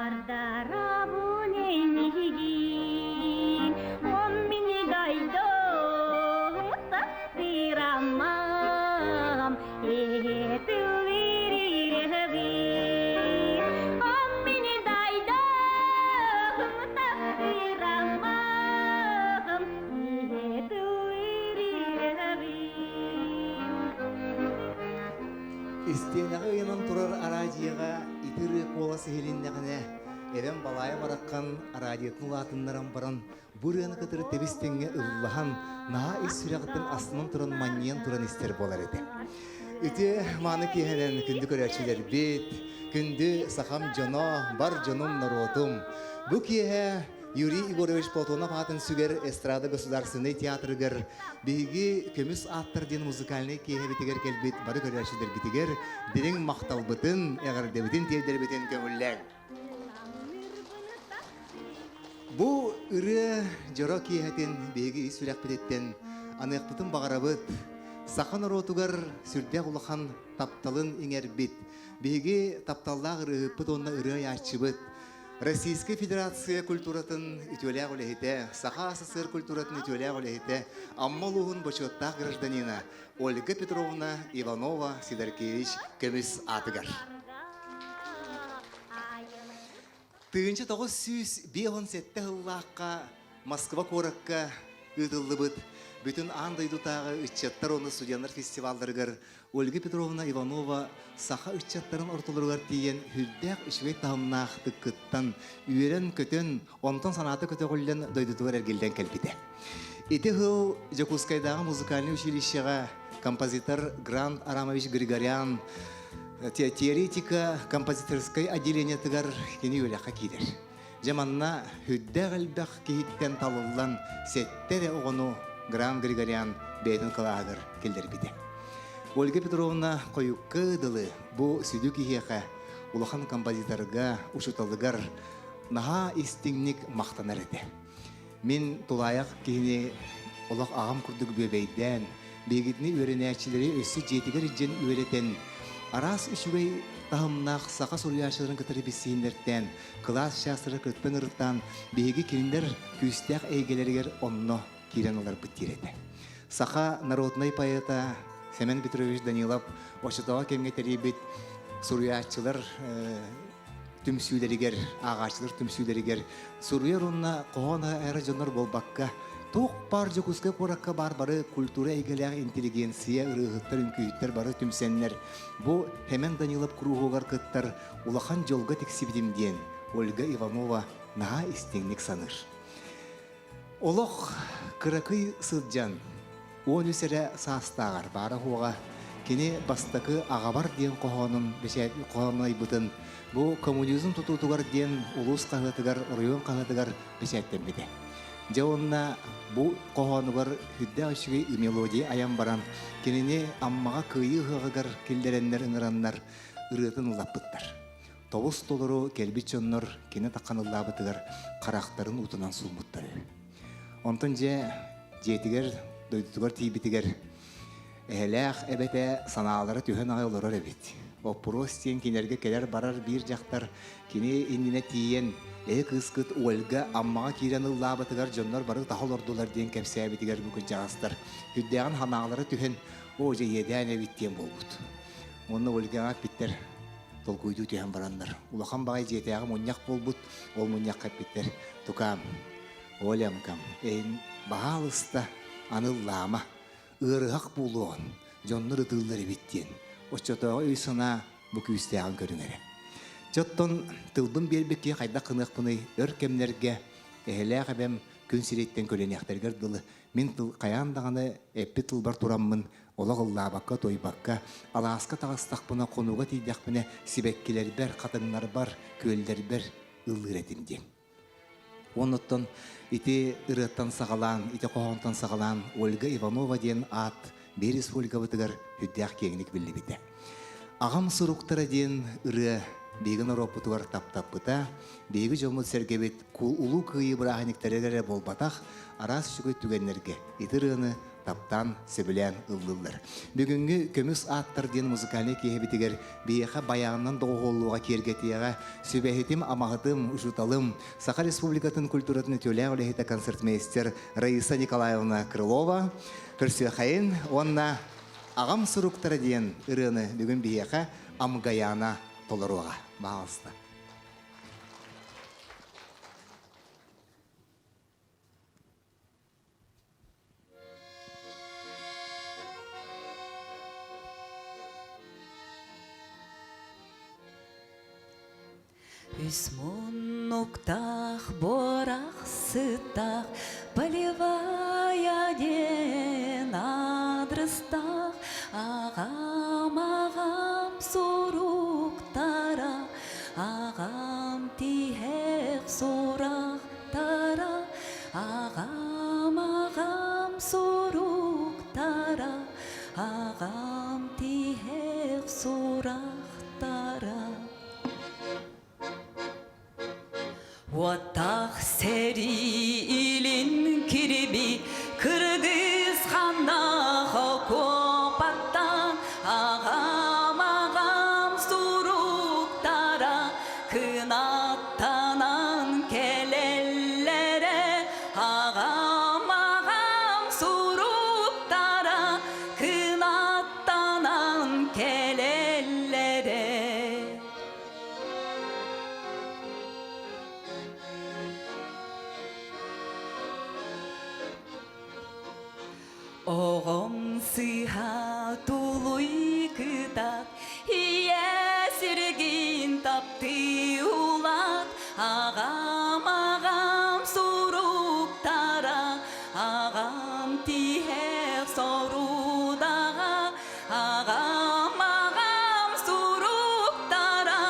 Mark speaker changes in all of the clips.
Speaker 1: Ардарабын эйигин, он мини дойдум таптырамам, Этилирирэбин. Он мини дойдум таптырамам, Этилирирэбин.
Speaker 2: Истиэнэҕэ ыйанан турар араадьыйаҕа ити ырыа куолас иһилиннэҕинэ, эбэм Балаайа бараххан араадьыйатын улаатыннаран баран, бу ырыаны кытары тэбис-тэҥҥэ ыллаһан, наһаа ис сүрэҕиттэн астынан туран манньыйан туран истэр буолар этэ. Ити мааны киэһэнэн күндү көрөөччүлэрбит, күндү сахам дьоно, бар дьонум, норуотум. Бу киэһэ Юрий Егорович Платонов аатын сүгэр эстрада государственнай театрыгар биһиги Көмүс ааттар диэн музыкальнай киэһэбитигэр кэлбит бары көрөөччүлэрбитигэр дириҥ махталбытын, эҕэрдэбитин тиэрдэрбитин көҥүллээҥ. Бу ырыа дьоро киэһэтин биһиги ис сүрэхпититтэн аныахпытын баҕарабыт. Саха норуотугар сүрдээх улахан тапталын иҥэрбит, биһиги тапталлаах ырыаһыппыт уонна ырыа айааччыбыт Российскай Федерация культуратын үтүөлээх үлэһитэ, Саха СССР культуратын үтүөлээх үлэһитэ, Амма улууһун бочуоттаах гражданина Ольга Петровна Иванова Сидоркевич көмүс аатыгар. 1957 сыллаахха Москва куоракка ыытыллыбыт бүтүн аан дойдутааҕы ыччаттар уонна студеннар фестивалларыгар Ольга Петровна Иванова саха ыччаттарын ортолоругар тиийэн сүрдээх үчүгэй таһымнаахтык кыттан, үөрэн-көтөн, онтон санаата көтөҕүллэн дойдутугар эргиллэн кэлбитэ. Ити сыл Дьокуускайдааҕы музыкальнай училищеҕа композитор Грант Арамович Григорян теоретика композиторскай отделениетыгар кини үөрэххэ киирэр. Дьэ манна сүрдээх элбэх киһиттэн талыллан сэттэ эрэ оҕону Гран Григорян бэйэтин кылааһыгар киллэрбитэ. Ольга Петровна хойукка дылы бу сүдү киһиэхэ улахан композиторга, учууталыгар наһаа истиҥник махтанар этэ. Мин тулаайах киһини олох аҕам курдук бүөбэйдээн, биһигитини үөрэнээччилэри өссө дьиэтигэр илдьэн үөрэтэн, араас үчүгэй таһымнаах саха суруйааччыларын кытары билсиһиннэртээн, кылаас чаастары кыттан ырытаан, биһиги кинилэр күүстээх эйгэлэригэр онно киирэн ыларбыт диир этэ. Саха народнай поэта Семен Петрович Данилов оччотооҕу кэмҥэ тэрийбит суруйааччылар түмсүүлэригэр, ааҕааччылар түмсүүлэригэр суруйар уонна хоһоон эрэ дьоннор буолбакка, туох баар Дьокуускай куоракка баар бары культура эйгэлээх интеллигенция, ырыаһыттар, үҥкүүһүттэр бары түмсэннэр, бу Хэмэн Данилов куруһуогар кыттар улахан дьолго тиксибитим диэн Ольга Иванова наһаа истиҥник саныыр. Олох кыракый сылдьан, 13 эрэ саастааҕар баара-суоҕа кини бастакы «Аҕабар» диэн хоһоонун бэчээт хоһоонун айбытын бу коммунизм тутуутугар диэн улуус хаһыатыгар, оройуон хаһыатыгар бэчээттэммитэ. Дьэ уонна бу хоһоонугар сүрдээх үчүгэй мелодия айан баран, кинини Аммаҕа Кыайыы ыһыаҕыгар киллэрэннэр ыҥыраннар ырыатын ыллаппыттар. Тобус толору кэлбит дьоннор кини тахханыллаабытыгар харахтарын уутунан сууммуттар үһү. Онтон дьэ дьиэтигэр, дойдутугар тиийбитигэр эһэлээх эбэтэ санаалара түһэн аҕай олорор эбит. Боппуруос диэн кинилэргэ кэлэр-барар биир дьахтар кини иннинэ тиийэн эһи кыыскыт Ольга Аммаҕа киирэн ыллаабытыгар дьоннор бары таха олордулар диэн кэпсээбитигэр бу кырдьаҕастар сүрдээҕин санаалара түһэн оо дьэ иэдээн эбит диэн буолбут. Уонна Ольгаҕа эппиттэр толкуйдуу түһэн бараннар, улахан баҕайы дьиэтээҕи мунньах буолбут, ол мунньахха эппиттэр, тукаам, Олямкам, эйин баһаалыста аныллаама, ыарыһах буолуоҕун, дьоннор ытыыллар эбит диэн, оччотооҕу өй-санаа бу күүстээҕин көрүҥ эрэ. Дьэ оттон тылбын биэрбит киһи хайдах гыныахпыный, өр кэмнэргэ эһэлээх эбэм күн сириттэн көлүнүөхтэригэр дылы мин тыл хайаан даҕаны эппит тылбар тураммын олох ыллаабакка-туойбакка, алааска таҕыстахпына, хонууга тиийдэхпинэ сибэккилэрбэр, хатыҥнарбар, күөллэрбэр ыллыыр этим диэн. Оннуттан ити ырыаттан саҕалаан, ити хоһоонтон саҕалаан Ольга Иванова диэн аат биир республикабытыгар сүрдээх киэҥник биллибитэ. Аҕам суруктара диэн ырыа биһиги норуоппутугар таптаппыта, биһиги дьоммут-сэргэбит улуу кыайыы бырааһынньыктарыгар эрэ буолбатах, араас үчүгэй түгэннэргэ ити ырыаны. таптаан, сөбүлээн ыллыыллар. Бүгүҥҥү Көмүс ааттар диэн музыкальнай киэһэбитигэр биһиэхэ байаанынан доҕуһуоллуоҕа киэргэтиэҕэ сүбэһитим, амаһытым, учууталым, Саха Республикатын культуратын үтүөлээх үлэһитэ концертмейстер Раиса Николаевна Крылова көрсүөххэйин уонна Аҕам суруктара диэн ырыаны бүгүн биһиэхэ Амгаяна толоруоҕа. Баҕалыста.
Speaker 3: Үс муннуктаах буорах сыттаах Полевая диэн адрестаах Аҕам, аҕам суруктара Аҕам тиһэх сурахтара Аҕам, аҕам суруктара Аҕам тиһэх сурахтара Уоттаах сэрии илин кириби кыргыз ханнаах окуопаттан аҕам аҕам суруктара кынаттанан кэлэллэрэ аҕам аҕам суруктара кынаттанан кэлэллэрэ. Оҕом сыыһа тулуй кытат, ийэ сиргин таптыы улаат, аҕам аҕам суруктара, аҕам тиһэх сорудаҕа, Аҕам, аҕам суруктара,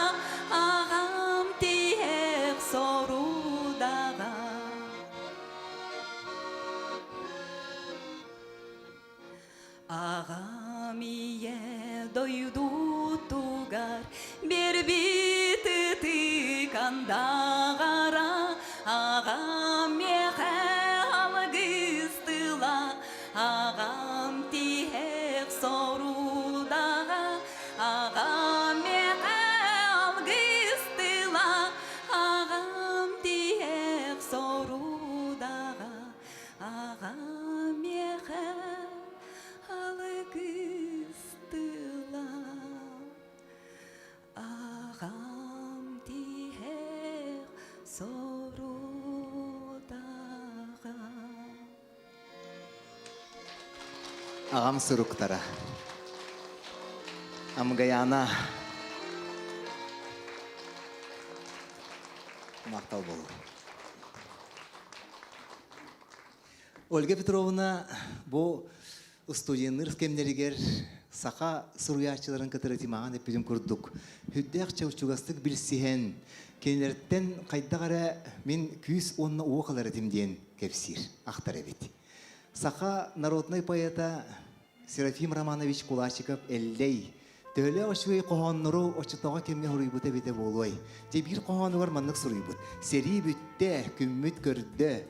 Speaker 3: аҕам тиһэх сорудаҕа. Аҕам ийэ дойдутугар биэрбит ытык андаҕара, аҕам миэхэ алгыс тыла, Аҕам тиһэх сорудаҕа, аҕам миэхэ алгыс тыла, аҕам тиһэх сорудаҕа, аҕам миэхэ алгыс тыла. Аҕам тиһэх сорудаҕа.
Speaker 2: Аҕам суруктара. Амгаяна. Махтал болу. Ольга Петровна бу студенныр кэмнэригэр саха суруйааччыларын кытары тимаҕан эппитим курдук хүддээх чаучугастык билсиһэн кинилэртэн хайдах эрэ мин күүс уонна уох ылар этим диэн кэпсиир, ахтар эбит. Саха народнай поэта Серафим Романович Кулачиков Эллэй төһөлөөх үчүгэй хоһооннору оччотооҕу кэмҥэ суруйбута эбитэ буолуой? Дьэ биир хоһоонугар маннык суруйбут. Сэрии бүттэ, күммүт көрдө.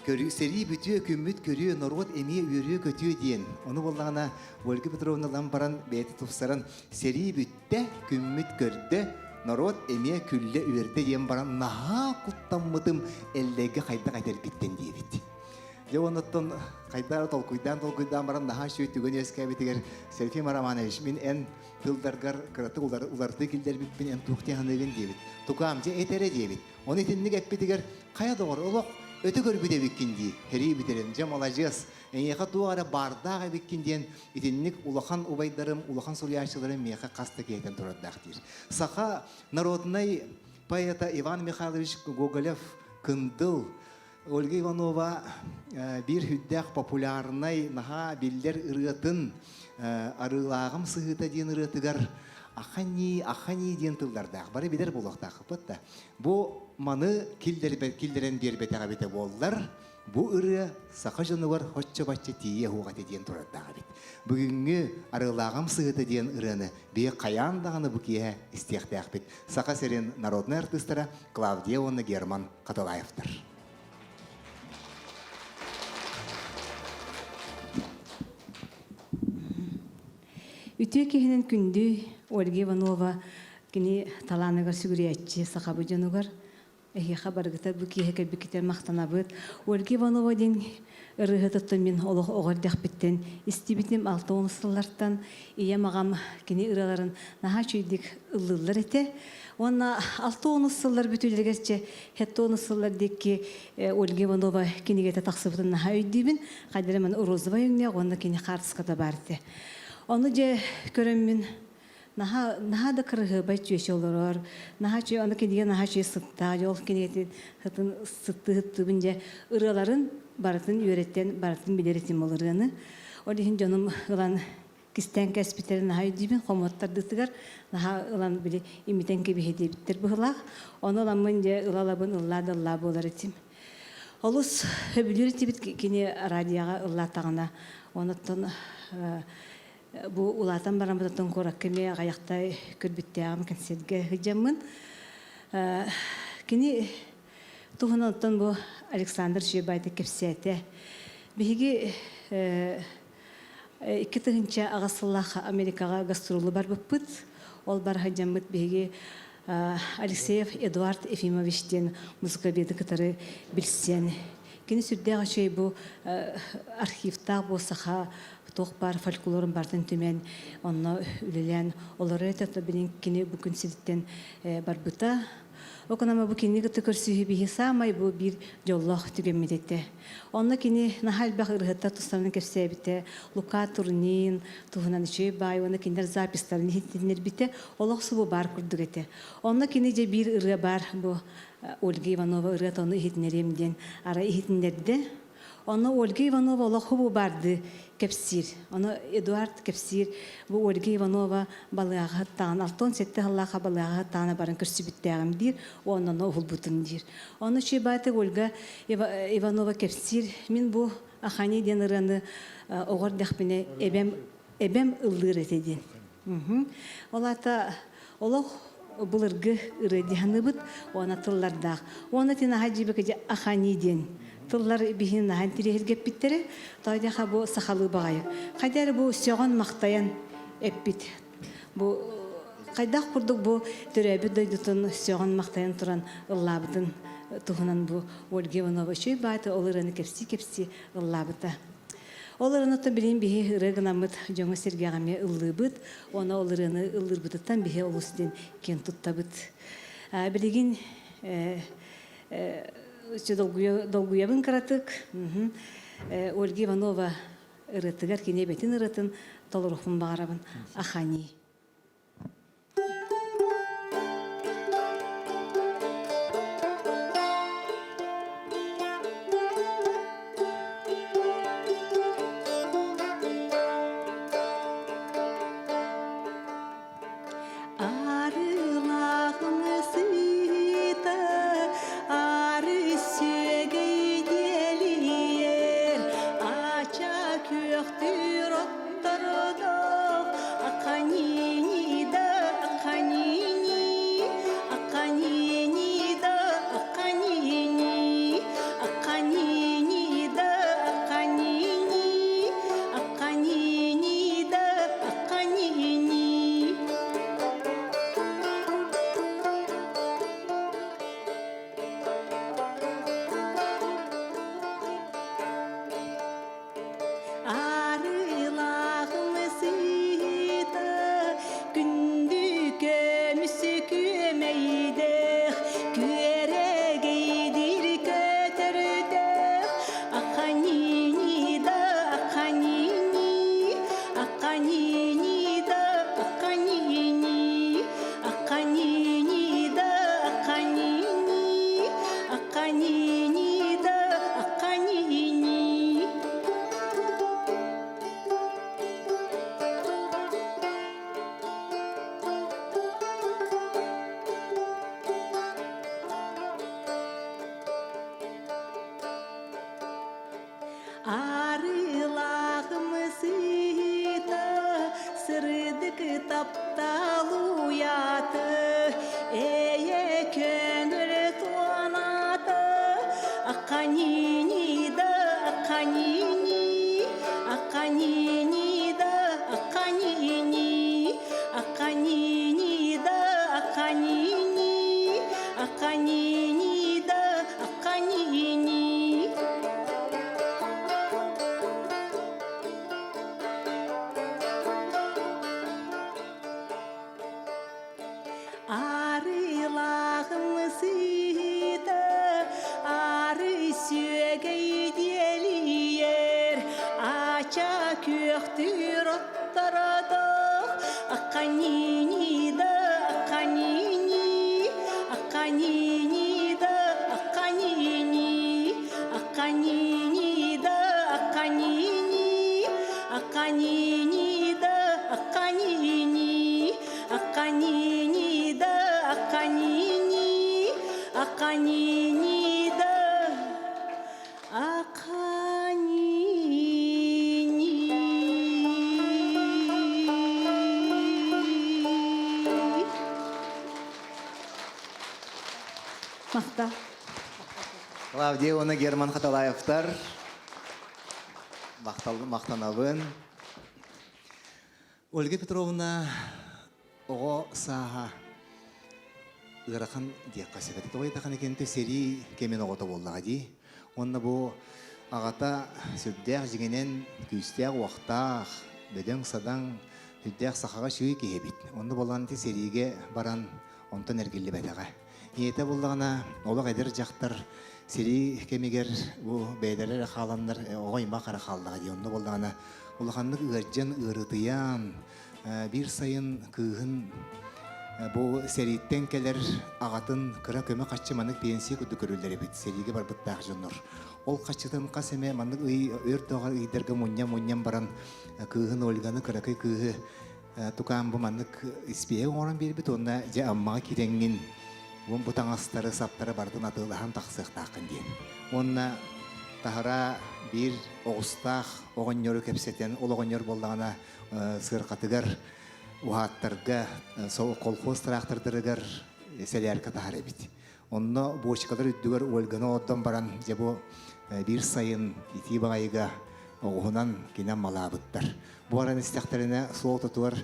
Speaker 2: Көрүү, сэрии бүтүө, күммүт көрүө, норуот эмиэ үөрүө-көтүө диэн. Ону буоллаҕына Ольга Петровна ылан баран бэйэтэ тупсаран сэрии бүттэ, күммүт көрдө, норуот эмиэ күллэ үөрдэ диэн баран наһаа куттаммытым Эллэйгэ хайдах этэрбиттэн диэбит. Дьэ оннуттан хайдах эрэ толкуйдаан толкуйдаан баран наһаа үчүгэй түгэн үөскээбитигэр Серафим Романович мин эн тылдаргар кыратык уларытыы киллэрбиппин эн туох дии саныыгын диэбит. Тукаам дьэ эт эрэ диэбит. Ону итинник эппитигэр хайа доҕор олох өтө көрбүт эбиккин дии сэрии бүтэрин дьэ маладьыас эйиэхэ туох эрэ баардаах эбиккин диэн итинник улахан убайдарым, улахан суруйааччыларым миэхэ хас да киһитэн турардаах диир. Саха народнай поэта Иван Михайлович Гоголев Кындыл Ольга Иванова биир хүддээх популярнай наһаа биллэр ырыатын Арыылааҕым сыһыыта диэн ырыатыгар ахани, ахани диэн тыллардаах. Бары билэр буолуохтаахпыт да. Бу маны киллэрэн биэрбэтэх эбитэ буоллар, Бу ырыа саха дьонугар оччо-бачча тиийиэ суох этэ диэн турардаах эбит. Бүгүҥҥү Арыалааҕым сыһыта диэн ырыаны биһи хайаан даҕаны бу киэһэ истиэхтээхпит. Саха сирин народнай артыыстара Клавдия уонна Герман Хатылаевтар.
Speaker 4: Үтүө киһинэн күндү Ольга Иванова кини талааныгар сүгүрүйээччи сахабыт дьонугар эһиэхэ барыгытар бу киэһэ кэлбиккитигэр махтанабыт. Ольга Иванова диэн ырыаһытыттан мин олох оҕо эрдэхпиттэн истибитим 60 сыллартан ийэм аҕам кини ырыаларын наһаа үчүгэйдик ыллыыллар этэ. Уонна 60 сыллар бүтүүлэригэр чэ 70 сыллар диэки Ольга Иванова кинигэтэ тахсыбытын наһаа өйдүүбүн. Хайдара маны розовай өҥнөөх уонна кини хаартыската баар этэ. Ону дьэ көрөммүн наһаа наһаа да кырыһыабай чүөчэ олорор, наһаа үчүгэй аны кинигэ наһаа үчүгэй сыттаах, дьэ ол кинигэтин сытын сыттыы сыттыыбын дьэ ырыаларын барытын үөрэтэн барытын билэр этим ол ырыаны. Ол иһин дьонум ылан кистээн кээспиттэрин наһаа өйдүүбүн, хомуоттардытыгар наһаа ылан били имитэн кэбиһэ диэбиттэр быһыылаах. Ону ыламмын дьэ ыла-ылабын ыллаа да ыллаа буолар этим. Олус сөбүлүүр этибит кини радиоҕа ыллаатаҕына. Онуттан бу улаатан бараммытыттан куоракка эмиэ аҕыйахта көрбүттээҕим кэнсиэргэ сылдьаммын. Кини туһунан оттон бу Александр Шебайда кэпсээтэ. Биһиги 2008 сыллаах Америкаҕа гастролу барбыппыт. Ол бар сылдьаммыт биһиги Алексеев Эдуард Ефимович диэн музыковеды кытары билсэн кини сүрдээх үчүгэй бу архивтаах бу саха туох баар фольклорун барытын түмэн онно үлэлээн олорор этэ билин кини бу күн сириттэн барбыта Окунама бу кинини кытта көрсүһүү биһи саамай бу биир дьоллоох түгэммит этэ. Онно кини наһаа элбэх ырыһыттар тустарынан кэпсээбитэ, Лука Турнин туһунан үчүгэй баай уонна кинилэр записьтарын иһитиннэрбитэ олох субу баар курдук этэ. Онно кини дьэ биир ырыа баар бу Ольга Иванова ырыата ону иһитиннэриэм диэн арай иһитиннэрдэ. Онно Ольга Иванова олох хубу баарды кэпсиир. Ону Эдуард кэпсиир бу Ольга Иванова балыаҕа таҕан 67 сыллаахха балыаҕа таҕана баран көрсүбүттээҕим диир, уонна ону уһулбутум диир. Ону Чебаты Ольга Иванова кэпсиир мин бу Ахани диэн ырыаны оҕо эрдэхпинэ эбэм эбэм ыллыыр этэ диэн. Ол аата олох былыргы ырыа дии саныыбыт уонна тыллардаах. Уонна ити наһаа дьиибэкэ Ахани диэн тыллар биһини наһаа интириэһиргэппиттэрэ. Тоойдоха бу сахалыы баҕайы. Хайда эрэ бу сөҕөн-махтайан эппит. Бу хайдах курдук бу төрөөбүт дойдутун сөҕөн-махтайан туран ыллаабытын туһунан бу Ольга Иванова үчүгэй баайта ол ырыаны кэпсии-кэпсии ыллаабыта. Ол ырыаны билин биһи ырыа гынаммыт дьоҥо сиргэҕэ эмиэ ыллыыбыт. Уонна ол ырыаны ыллыырбытыттан биһи олус диэн киэн туттабыт. Билигин долгуйабын кыратык. Ольга Иванова ырыатыгар кини эбэтин ырыатын толоруохпун баҕарабын. Ахани.
Speaker 3: Арыылааҕым сыыта ары сүөгэй диэлийэр, ача күөхтүүр оттордоох Аканини да Аканини, Аканини да Аканини, Аканини да Аканини, Аканини да Аканини. Арыылааҕым сыыта күндү көмүс күөмэйдээх, күөрэгэйдиир көтөрдөөх, Аханини да Аханини, Аханини да Аханини, Аханини да Аханини, Аханини да Аханини. Арыылааҕым сыыта сырдык таптал уйаты эйэ көҥүл туоната Аканини да Аканини, Аканини да Аканини. Күөхтүүр оттородох Акканини да акканини Акканини да акканини Акканини да акканини Акканини да акканини Акканини да акканини Акканини да Аканини.
Speaker 4: Махта.
Speaker 2: Клавдия уонна Герман Хаталаевтар махтанабын. Ольга Петровна оҕо сааһа ыарахан диэххэ сөп этэ. Тоҕо диэтэххинэ кинитэ сэрии кэмин оҕото буоллаҕа дии. Уонна бу аҕата сүрдээх дьиҥинэн күүстээх-уохтаах, бөдөҥ-садаҥ, сүрдээх сахаҕа үчүгэй киһи эбит. Онно буолан ити сэриигэ баран онтон эргиллибэтэҕэ. Ийэтэ буоллаҕына олох эдэр дьахтар сэрии кэмигэр бу бэйэлэрэ эрэ хааланнар оҕо аймах эрэ хааллаҕа дии. Онно буоллаҕына улаханнык ыалдьан, ыарытыйан, биир сайын кыыһын бу сэрииттэн кэлэр аҕатын кыра көмө харчы маннык пенсия курдук көрүллэр эбит сэриигэ барбыттаах дьоннор. Ол харчытын хас эмэ маннык ый өр тоҕор ыйдарга мунньан-мунньан баран кыыһын Ольганы кыракый кыыһы тукаан бу маннык испиэһэ оҥорон биэрбит уонна дьэ Аммаҕа киирэҥҥин бу таҥастары саптары барытын атыылаһан тахсыахтааххын диэн. Уонна таһара биир оҕустаах оҕонньору кэпсэтэн ол оҕонньор буоллаҕына сыарҕатыгар уһааттарга колхоз тыраахтардарыгар сэлээркэ таһар эбит. Онно буочукалар үрдүгэр Ольганы олордон баран, дьэ бу биир сайын итии баҕайыга оҕуһунан кинэн малаабыттар. Бу баран истэхтэринэ суол тотугар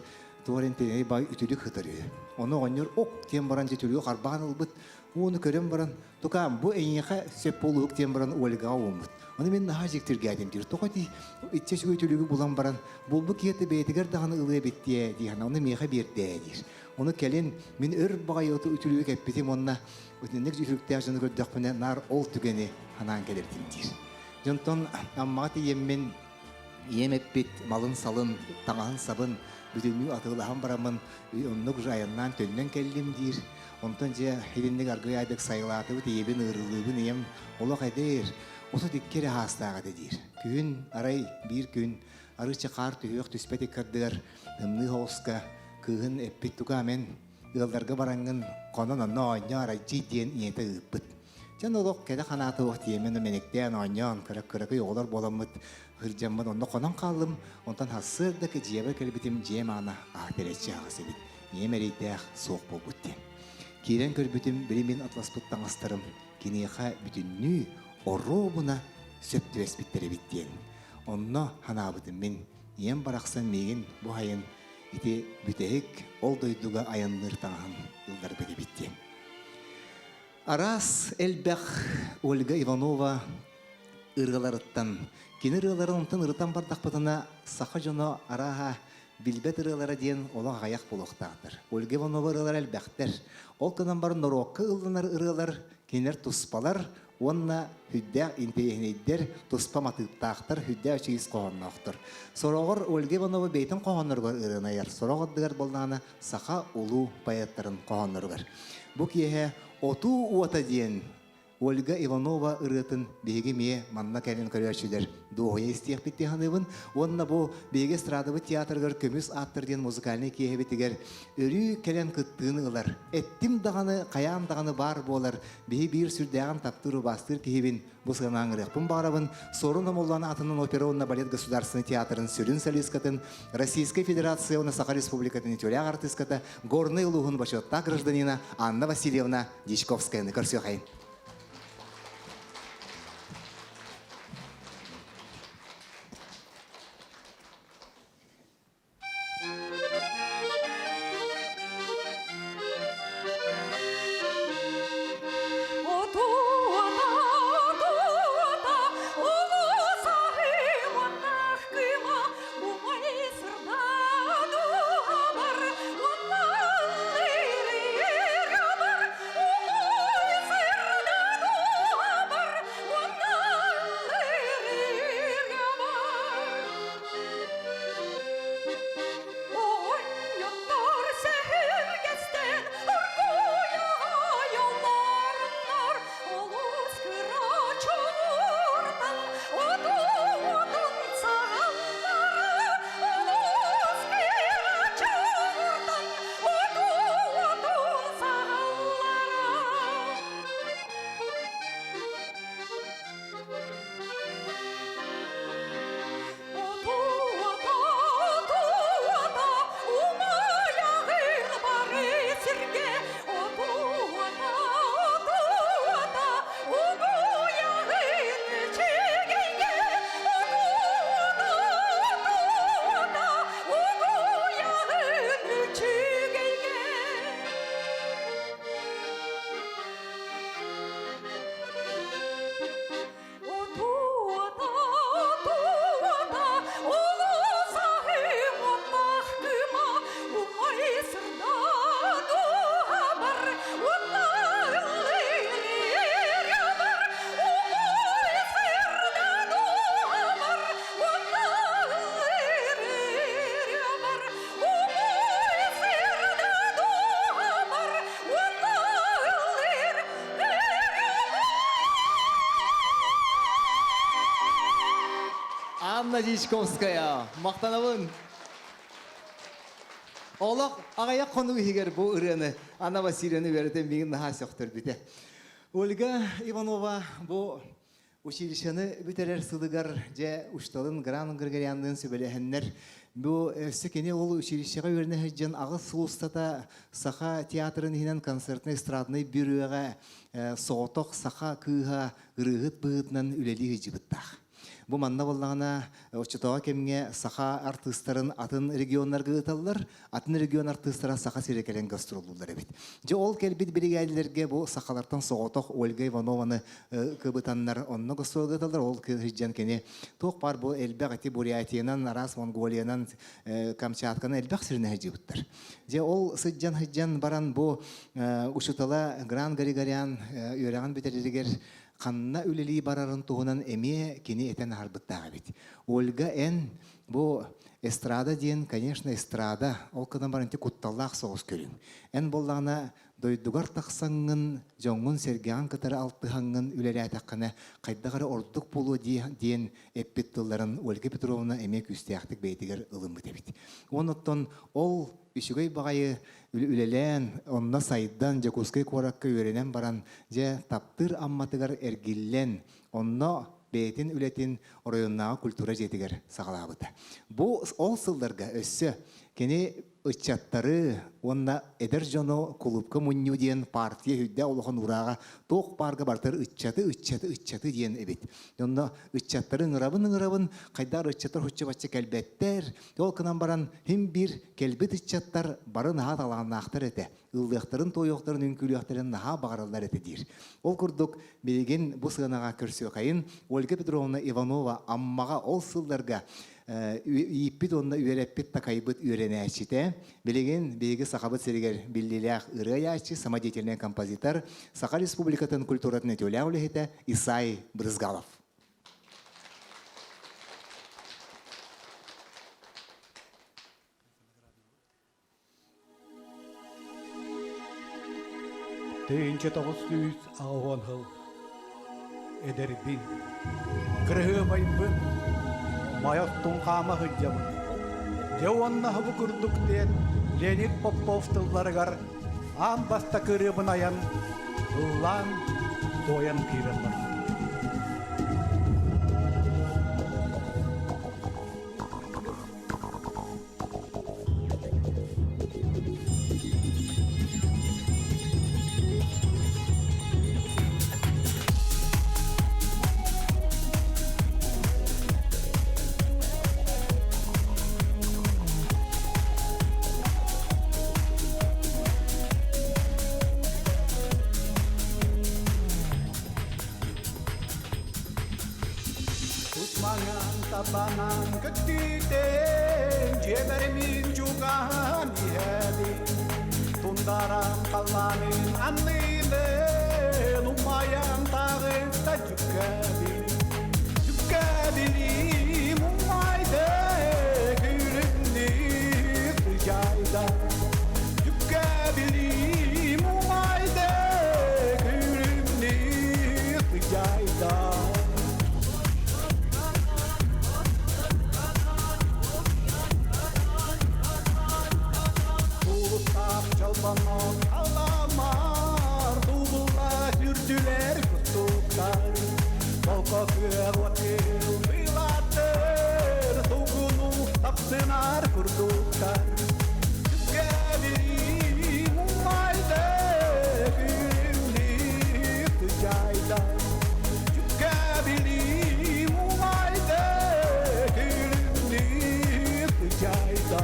Speaker 2: туор интириэй бай үтүлүк ытар үһү. Ону оҕонньор ок диэн баран дьэ үтүлүгү харбаан ылбыт. Ууну көрөн баран Тукаам, бу эйиэхэ сөп буолуох диэн баран Ольгаҕа ууммут. Ону мин наһаа дьиктиргээтим диир. Тоҕо дии иччэ үчүгэй үтүлүгү булан баран, булбут киһитэ бэйэтигэр даҕаны ылыа эбит диэ дии ону миэхэ биэрдээ диир. Ону кэлин мин өр баҕайы үтүлүгү кэппитим уонна итинник үтүлүктээх дьону көрдөхпүнэ наар ол түгэни санаан кэлэртим диир. Дьонтон Аммаҕа тиийэммин ийэм эппит малын-салын, таҥаһын-сабын бүтүннүү атыылаһан бараммын оннук уже айаннаан төннөн кэллим диир. Онтон дьэ итинник аргыый аайдык сайылаатыбыт, ийэбин ыарыылыыбын, ийэм олох эдэр, 32 эрэ саастаах этэ диир. Күһүн арай биир күн арыычча хаар түһүөх түспэт иккардыгар тымныы соҕуска кыыһын эппит туга мен ыалларга бараҥҥын хонон онно оонньоо арайдьый диэн ийэтэ ыыппыт. Дьон олох кэрэ ханаата уох тиэмэн мэнэктээн оонньоон кыра кыракый оҕолор буоламмыт сылдьаммын онно хонон хааллым. Онтон сарсыарда дьиэбэр кэлбитим дьиэм аана аһа тэлэччи аһаҕас эбит. Ийэм эрэйдээх суох буолбут диэн. Киирэн көрбүтүм били мин атласпыт таҥастарым киниэхэ бүтүннүү оруобуна сөп түбэспиттэр эбит диэн. Онно санаабытым мин ийэм барахсан миигин бу сайын ити бүтэһик ол дойдуга айанныыр таҥаһын ылларбыт эбит диэн. Араас элбэх Ольга Иванова ырыаларыттан, кини ырыаларын онтон ырытан бардахпытына, саха дьоно арааһа билбэт ырыалара диэн олох аҕыйах буолуохтаахтар. Ольга Иванова ырыалара элбэхтэр. Ол гынан баран норуокка ылланар ырыалар кинилэр туспалар уонна сүрдээх интэриэһинэйдэр, туспа матыыптаахтар, сүрдээх үчүгэй ис хоһоонноохтор. Сороҕор Ольга Иванова бэйэтин хоһоонноругар ырыаны айар, сорох ардыгар буоллаҕына саха улуу поэттарын хоһоонноругар. Бу киэһэ «Отуу уота» диэн Ольга Иванова ырыатын биһиги эмиэ манна кэлин көрөөччүлэр дуоһуйа истиэхпит дии саныыбын. Уонна бу биһиги эстрадабыт театрыгар Көмүс ааттар диэн музыкальнай киэһэбитигэр өрүү кэлэн кыттыыны ылар. Эттим даҕаны, хайаан даҕаны баар буолар. Биһи биир сүрдээҕин таптыыр, убаастыыр киһибин бу сыанаан ырыахпын баҕарабын. Суорун Омоллоон аатынан опера уонна балет государственнай театрын сүрүн солисткатын, Российскай Федерация уонна Саха Республикатын үтүөлээх артыыската, Горнай улууһун бочуоттаах гражданина Анна Васильевна Дьячковскаяны көрсүөхайын. Анна Дьячковская, махтанабын. Олох аҕыйах хонук иһигэр бу ырыаны Анна Васильевна үөрэтэн миигин наһаа сөхтөрбүтэ. Ольга Иванова бу училищены бүтэрэр сылыгар дьэ учууталын Гран Григорянныын сүбэлэһэннэр бу өссө кини ол училищеҕа үөрэнэ сылдьан аҕыс сыл устата Саха театрын иһинэн концертнай эстраднай бюроҕа соҕотох саха кыыһа ырыаһыт быһыытынан үлэлии сылдьыбыттаах. Бу манна буоллаҕына, оччотооҕу кэмҥэ саха артыыстарын атын регионнарга ыыталлар, атын регион артыыстара Саха сирэ кэлэн гастроллууллар эбит. Дьэ ол кэлбит биригээдэлэргэ бу сахалартан соҕотох Ольга Иванованы кыбытаннар онно гастролга ыыталлар. Ол сылдьан кини туох баар бу элбэх ити Бурятиянан, араас Монголиянан, Камчатканан элбэх сиринэ сылдьыбыттар. Дьэ ол сылдьан-сылдьан баран бу учуутала Гран Григорян үөрэҕин бүтэрэригэр ханна үлэлии барарын туһунан эмиэ кини этэн аһарбыттаах эбит. Ольга, эн бу эстрада диэн, конечно, эстрада, ол гынан баран ити кутталлаах соҕус көрүҥ. Эн буоллаҕына дойдугар тахсаҥҥын, дьоҥҥун-сэргэҕин кытары алтыһаҥҥын үлэлээтэххинэ хайдах эрэ ордук буолуо диэн эппит тылларын Ольга Петровна эмиэ күүстээхтик бэйэтигэр ылыммыт эбит. Уонна ол үчүгэй баҕайы үлэлээн, онно сайдан, Дьокуускай куоракка үөрэнэн баран, дьэ, таптыыр Амматыгар эргиллэн, онно бэйэтин үлэтин оройуоннааҕы культура дьиэтигэр саҕалаабыта. Бу ол сылларга өссө кини ыччаттары уонна эдэр дьону кулуупка мунньуу диэн партия үрдээх улахан уурааҕа туох баарга барытыгар ыччаты, ыччаты, ыччаты диэн эбит. Онно ыччаттары ыҥырабын-ыҥырабын, хайдах ыччаттар хучча-бачча кэлбэттэр, Ол гынан баран, син биир кэлбит ыччаттар бары наһаа талааннаахтар этэ. Ыллыахтарын-туойуохтарын, үҥкүүлүөхтэрин наһаа баҕараллар этэ диир. Ол курдук, билигин бу сыанаҕа көрсүөхэйин Ольга Петровна Иванова Аммаҕа ол сылларга ииппит уонна үөрэппит такайбыт үөрэнээччитэ, билигин биһиги Сахабыт сиригэр биллиилээх ырыа айааччы, самодеятельнай композитор, Саха Республикатын культуратын үтүөлээх үлэһитэ Исай Брызгалов.
Speaker 5: 1980 сыл эдэрбин, кырыһыабайбын, майоттун хаама сылдьабын. Дьэ уонна бу курдук диэн Леонид Попов тылларыгар аан бастакы ырыабын айан, ыллаан, туойан киирэн барбытым. Тутмаҥан табанан көттүтэн дьиэбэр мин чугаһаан иһэбин Тундарам халлаанын аннынан умайан таҕыста дьүккэбин Дьүккэбилим умайды күлүмнүү сыдьайда Дьүккэбилим умайды күлүмнүү сыдьайда Тулуктаах чолбонон аламар тубулла сүрдүлэр кустуктар Солко күөх отыл быылаттыр тугуну тапсынар курдуктар Түккэбирим умайды күлүмнүү тыдьайда Түккэбилим умайды күлүмнүү тыдьайда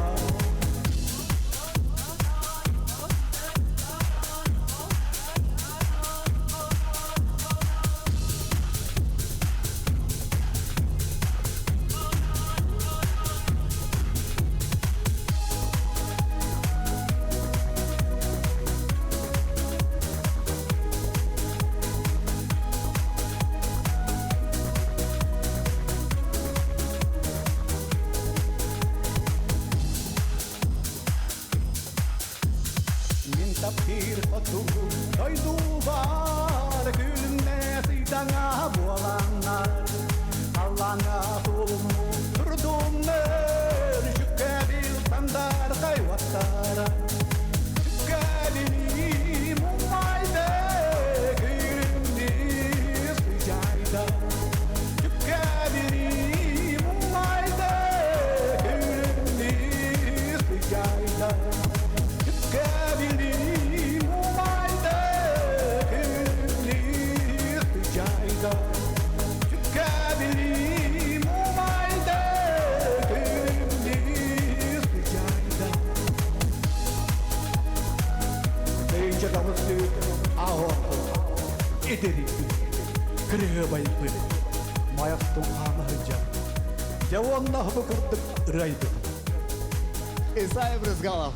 Speaker 5: Мин таптыыр хотугу дойдубар күлүмнэ сыйдаҥа буоланнар Халлааҥҥа тулуммут Эдэрийбин, кырыһыабайбын, майахтын хаама сылдьар. Дьэ уонна бу курдук ырыайбыт.
Speaker 2: Исайя Брызгалов.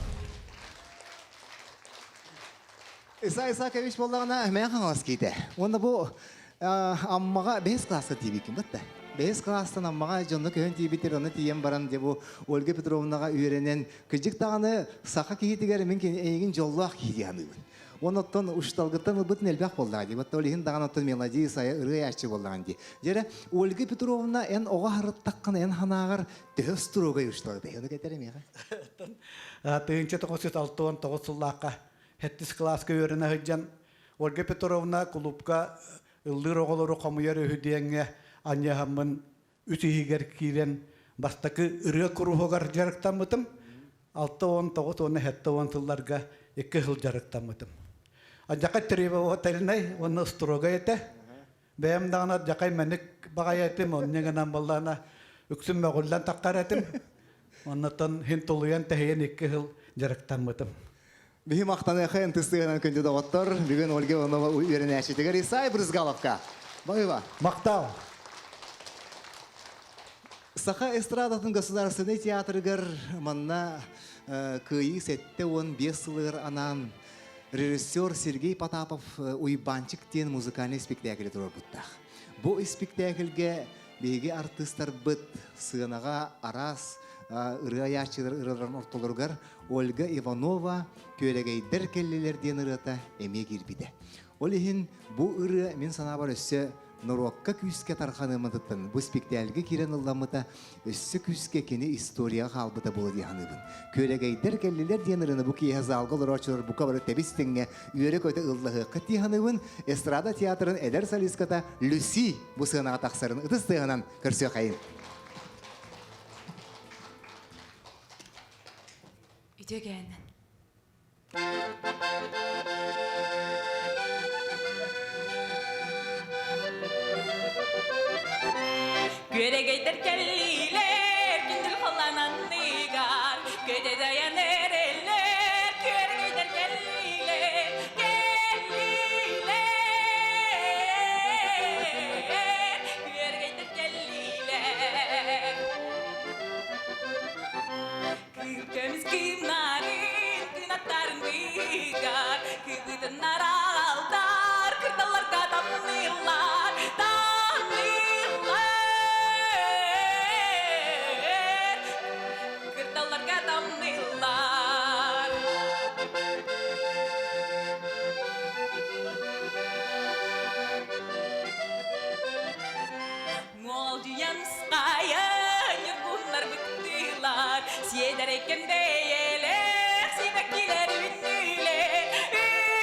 Speaker 2: Исай Исакович буоллаҕына Мэҥэ Хаҥалас киитэ. Уонна бу Аммаҕа бэһис кылааска тиийбиккин бытта. Бэһис кылаастан Аммаҕа дьонно көһөн тиийбиттэр, онно тиийэн баран дьэ бу Ольга Петровнаҕа үөрэнэн, кырдьык даҕаны саха киһитигэр мин эйигин дьоллоох киһи дии саныыбын. Уонна оттон учууталгыттан ылбытын элбэх буоллаҕа дии. Ол иһин даҕаны оттон мелодия сайа ырыа буоллаҕын дии. Дьэрэ, Ольга Петровна эн оҕо харыттаххына эн санааҕар төһө строгай учуутал этэй? Ону кэтэр эмиэхэ.
Speaker 5: 1969 сыллаахха Сэттис кылааска үөрэнэ сылдьан Ольга Петровна кулуупка ыллыыр оҕолору хомуйар үһү диэҥҥэ анньыһаммын үс иһигэр киирэн бастакы ырыа куруһугар дьарыктаммытым. 69 уонна 70 сылларга икки сыл дьарыктаммытым. Адьака требовательнай уонна строгай этэ. Бэйэм даҕаны адьакай мэник баҕайы этим, онньа гынан буоллаҕына үксүн мөҕүллэн таххар этим. Оннуттан хин тулуйан тэһийэн икки сыл дьарыктаммытым.
Speaker 2: Биһи махтаныаха ынтыстыынан күндү доҕоттор. Бүгүн Ольга Иванова үөрэнээччитигэр Исай Брызгаловка. Баһыыба.
Speaker 5: Махтал.
Speaker 2: Саха эстрадатын государственнай театрыгар манна Кыайыы 75 сылыгар анаан режиссер Сергей Потапов Уйбанчик диэн музыкальный спектакль туруорбуттаах. Бу испиктээкилгэ биһиги артыыстарбыт сыанаҕа араас ырыа айааччылар ырыаларын ортолоругар Ольга Иванова «Күөрэгэйдэр кэллилэр» диэн ырыата эмиэ киирбитэ. Ол иһин бу ырыа мин санаабар өссө норуокка күүскэ тарҕаныаммытыттан бу спектакльга киирэн ылламмыта өссө күүскэ кини историяҕа хаалбыта буолуо дии саныыбын. Күөрэгэйдэр кэллилэр диэн ырыаны бу киэһэ залга олорооччулар бука бары тэбис-тэҥҥэ үөрэ-көтө ыллаһыахха дии саныыбын. Эстрада театрын эдэр солистката Люси бу сыанаҕа тахсарын ытыс тыаһынан көрсүөххэйин.
Speaker 6: Үтүө кээннэн. Күөрэгэйдэр кэллилэр, күндүл халлаан анныгар, көтө дайан эрэллэр, күөрэгэйдэр кэллилэр, кэллилэр, күөрэгэйдэр кэллилэр. Көмүс кыымнарын, кынаттарын быыгар, кыбытыннар аалдар, кырдалларга тамныыллар, тамныыллар, кырдалларга тамныыллар. Муолдьуйан ысхайан ньургуһуннар быктыылар, сиэдэрэйкэн бэйэлээх сибэккилэр үүннүлэр,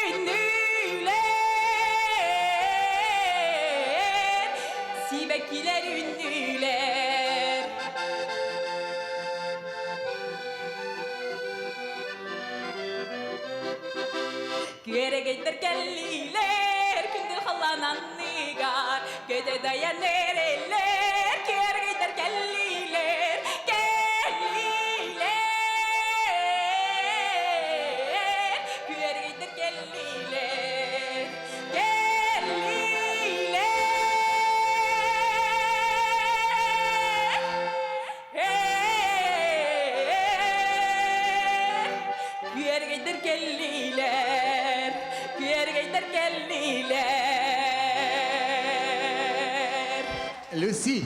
Speaker 6: үүннүлэр, сибэккилэр үүннүлэр. Күөрэгэйдэр кэллилэр, күндүл халлаан анныгар, көтө дайан эрэллэр, күөрэгэйдэр кэллилэр, кэллилэр, күөрэгэйдэр кэллилэр, кэллилэр. Күөргэйдэр кэллилэр, күөргэйдэр кэллилэр.
Speaker 2: Люси!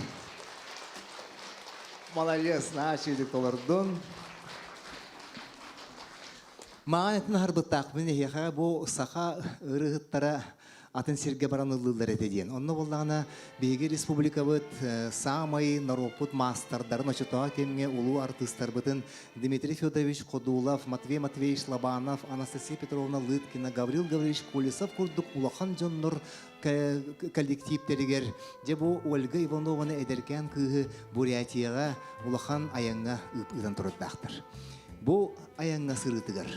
Speaker 2: Молодец, наачыйдык толордун. Маҕан этин аһарбыттаахпын эһиэхэ бу саха ырыһыттара атын сиргэ баран ыллыыллар этэ диэн. Онно буоллаҕына биһиги республикабыт саамай норуоппут маастардарын оччотооҕу кэмҥэ улуу артыыстарбытын Дмитрий Федорович Ходулов, Матвей Матвеевич Лобанов, Анастасия Петровна Лыткина, Гаврил Гаврилович Колесов курдук улахан дьоннор коллективтэригэр дьэ бу Ольга Иванованы эдэркээн кыыһы Бурятияҕа улахан айаҥҥа ыытан турардаахтар. Бу айаҥҥа сырыытыгар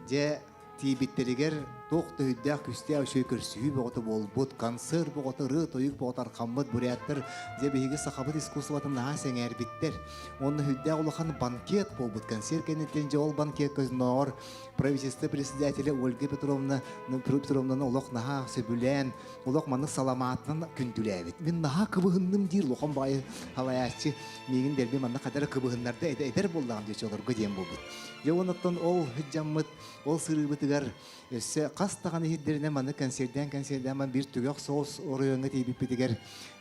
Speaker 2: дьэ тиийбиттэригэр Туох да өйдөөх күстээх үчүгэй көрсүһүү бөҕөтө буолбут, концерт бөҕөтө, ырыа-тойук бөҕөтө архаммыт буряттар дьэ биһиги сахабыт искусствотын наһаа сэҥээрбиттэр. Уонна сүрдээх улахан банкет буолбут концерт кэнниттэн дьэ ол банкекка ноор правительство председателя Ольга Петровна Петровнаны олох наһаа сөбүлээн, олох маннык саламаатынан күндүлээбит. Мин наһаа кыбыһынным диир улахан баайы халайааччы миигин дэлби манна хадара кыбыһыннарда эдэр буоллаҕым диэчи олорго диэн буолбут. Дьэ оннуттан ол дьаммыт ол сырыыбытыгар Өссө хас даҕаны иһирдэринэн маннык кэнсиэрдээн-кэнсиэрдээн баран биир түгэх соҕус оройуоҥҥа тиийбиппитигэр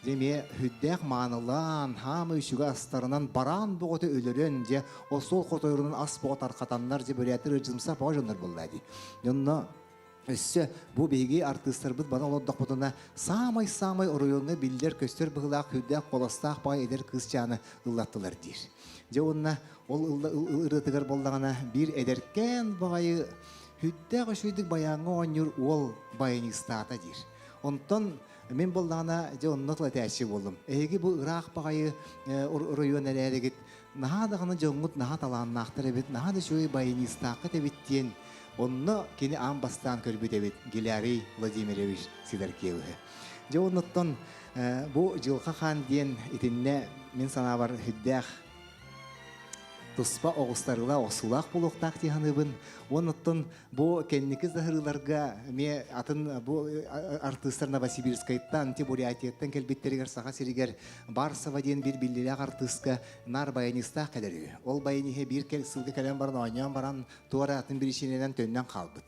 Speaker 2: дьэ эмиэ сүрдээх маанылаан, хаама үчүгэй астарынан бараан бөҕөтө өлөрөн, дьэ остуол хотойорунан ас бөҕө тархатаннар, дьэ бүрээттэр ыалдьымсах бөҕө дьоннор буолла дии. Онно өссө бу биһиги артыыстарбыт бана олордохпутуна саамай-саамай оройуоҥҥа биллэр-көстөр быһыылаах сүрдээх куоластаах баай эдэр кыысчааны ыллаттылар диир. Дьэ уонна ол ырыатыгар буоллаҕына биир эдэркээн баҕайы Сүрдээх үчүгэйдик байааҥҥа оонньуур уол баянистаата диир. Онтон мин буоллаҕына дьэ онно тыл этээччи буоллум. Эһиги бу ыраах баҕайы оройуон эрээригит наһаа даҕаны дьоҥҥут наһаа талааннаахтар эбит, наһаа да үчүгэй баянистааххыт эбит диэн онно кини аан бастаан көрбүт эбит Гелярий Владимирович Сидоркевиһы. Дьэ оннуттан бу Дьылҕа Хаан диэн итиннэ мин санаабар сүрдээх туспа оҕустарыла охсуулаах буолуохтаах дии саныыбын. Уонна бу кэнники заһырыыларга эмиэ атын бу артыыстар Новосибирскайтан, Бурятияттан кэлбиттэригэр Саха сиригэр Барсова диэн биир биллиилээх артыыска наар баянистаах кэлэр үһү. Ол баяниһы биир сылга кэлэн баран оонньоон баран туора атын биричиинэнэн төннөн хаалбыт.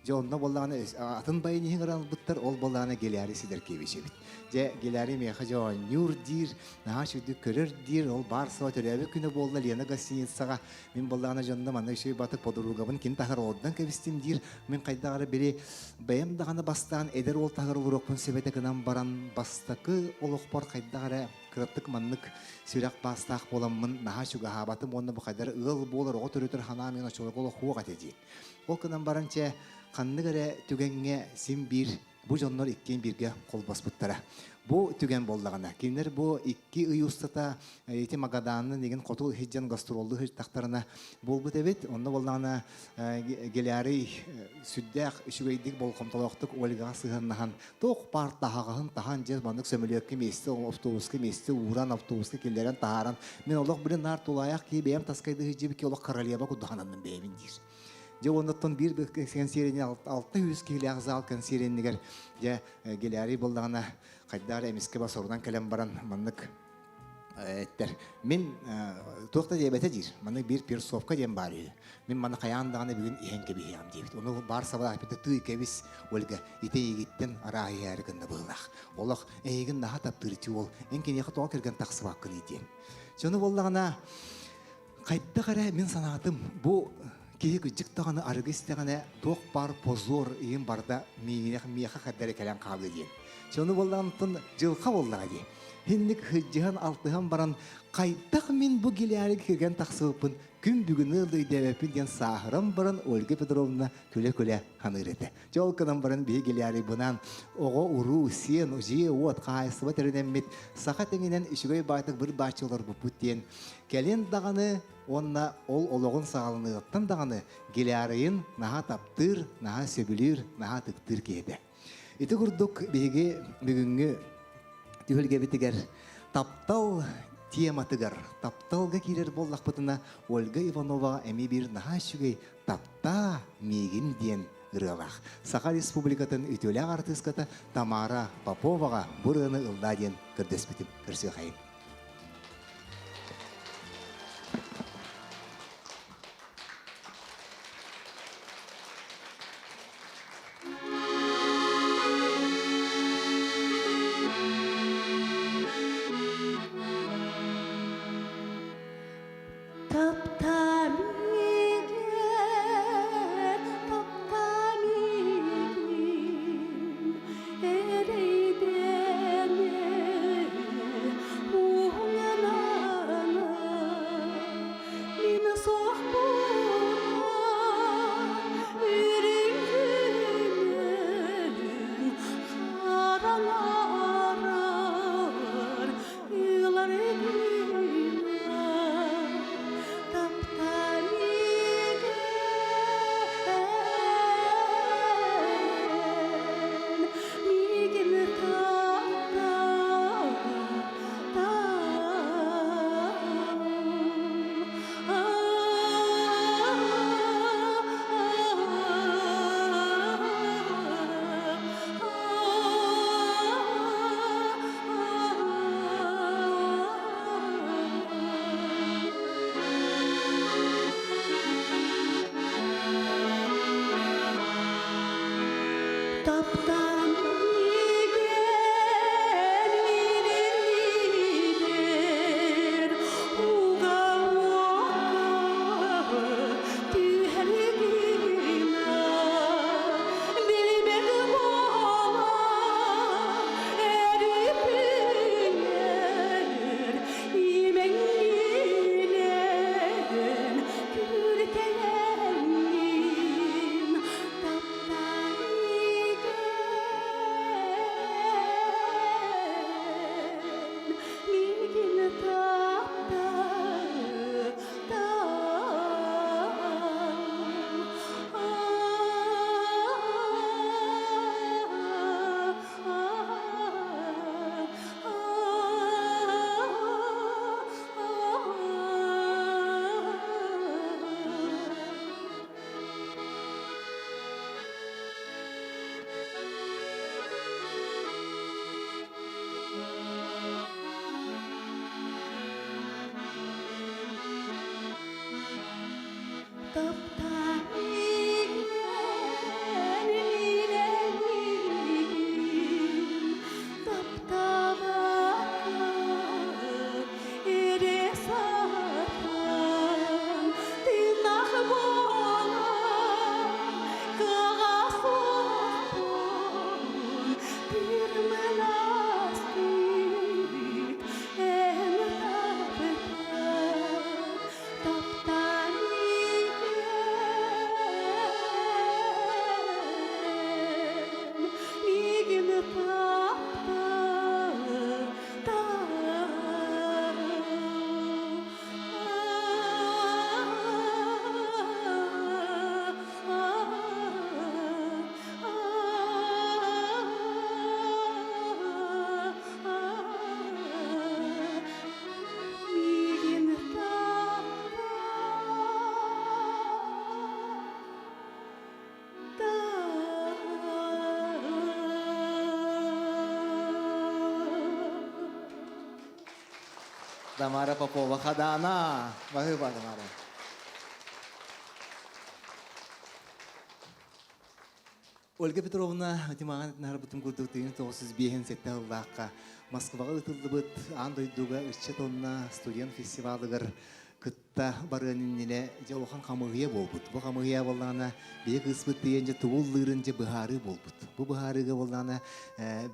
Speaker 2: Дьэ онно буоллаҕына атын баяниһы ыҥыралбыттар, ол буоллаҕына Геляри Сидоркевич эбит. Дьэ Геляри миэхэ дьэ оонньуур диир, наһаа үчүгдүк көрөр диир, ол баар-суох төрөөбүт күнэ буолла Лена гостиницаҕа. Мин буоллаҕына дьонно манна үчүгэй батык подругабын ким таһар олордон кэбистим диир. Мин хайдах эрэ били бэйэм даҕаны бастаан эдэр уол таһар олоруохпун сөп этэ гынан баран бастакы олохпор хайдах эрэ кыратык маннык сүрэх баастаах буоламмын наһаа чугаһаабатым уонна бу хайдах эрэ ыал буолар оҕо төрөтөр санаам мин оччолорго олох суох этэ диэн. Ол гынан баран чэ ханнык эрэ түгэҥҥэ син биир бу дьоннор иккиэн бииргэ холбоспуттара. Бу түгэн буоллаҕына, кинилэр бу икки ый устата ити Магаданын игин хоту иһдьэн гастроллуу сырыттахтарына буолбут эбит. Онно буоллаҕына Гелярий сүрдээх үчүгэйдик болҕомтолоохтук Ольгаҕа сыһыаннаһан туох баар таһаҕаһын таһан дьэ маннык сөмөлүөккэ миэстэ автобуска миэстэ ууран автобуска киллэрэн таһааран мин олох билин наар тулаайах киһи бэйэм таскайдыы сылдьыбыт олох королева курдук бэйэбин диир. Дьэ уоннаттан биир кэнсиэрини 600 киһилээх зал кэнсиэринигэр дьэ Гелярий буоллаҕына хайдах эрэ эмискэ басорунан кэлэн баран маннык эттэр. Мин туох да диэбэтэ диир. Маннык биир персовка диэн баар үһү. Мин маны хайаан даҕаны бүгүн иһэн кэбиһиэҕим диэбит. Ону баар сабалаах эппитэ тыы кэбис Ольга ити эйигиттэн арааһы иһээри гынна быһыылаах. Олох эйигин наһаа таптыыр ити уол. Эн киниэхэ тоҕо кэргэн тахсыбаккыный диэн. Дьону буоллаҕына Хайдах эрэ мин санаатым, бу киһи кырдьык даҕаны арыгы истэҕинэ туох баар позор иһин барда миигинэх миэхэ хардары кэлэн хаалыа диэн. Дьону буоллаҕыттан дьылха буоллаҕа дии. Инник сылдьыһан алтыһан баран хайдах мин бу гилярик киргэн тахсыбыппын күн бүгүн ыалдыйдээбэппин диэн сааһыран баран Ольга Петровна күлэ-күлэ саныыр этэ. Дьэ ол гынан баран биһиги Гелярийбынаан оҕо-уруу, сиэн, дьиэ-уот, хаһаайыстыба тэринэммит саха тэҥинэн үчүгэй баайтык быр бааччы олорбуппут диэн кэлин даҕаны уонна ол олоҕун саҕаланыаҕыттан даҕаны Гелярийын наһаа таптыыр, наһаа сөбүлүүр, наһаа ытыктыыр киһи этэ. Ити курдук биһиги бүгүҥҥү түһүлгэбитигэр таптал тематыгар тапталга киирэр буоллахпытына Ольга Иванова эмиэ биир наһаа үчүгэй Таптаа миигин диэн ырыалаах. Саха Республикатын үтүөлээх артыыската Тамара Поповаҕа бу ырыаны ыллаа диэн көрдөспүтүм. Көрсүөхайын.
Speaker 3: Таптаа миигин, таптаа миигин, эрэйдэмэ, Сылаастык эн таптаа, таптаа миигин, миигин таптаа. Миигин таптаа.
Speaker 2: Тамара Попова Хадана. Баһыыба, Тамара. Ольга Петровна Тимаҕан этин курдук тыйын 905 сыллаахха Москваҕа ыытыллыбыт аан дойдуга ыччат уонна студент фестивалыгар кытта барыан иннинэ дьэ улахан хамыыһыйа буолбут. Бу хамыыһыйа буоллаҕына биһи кыыспыт тиийэн дьэ тугу ыллыырын дьэ быһаарыы буолбут. Бу быһаарыыга буоллаҕына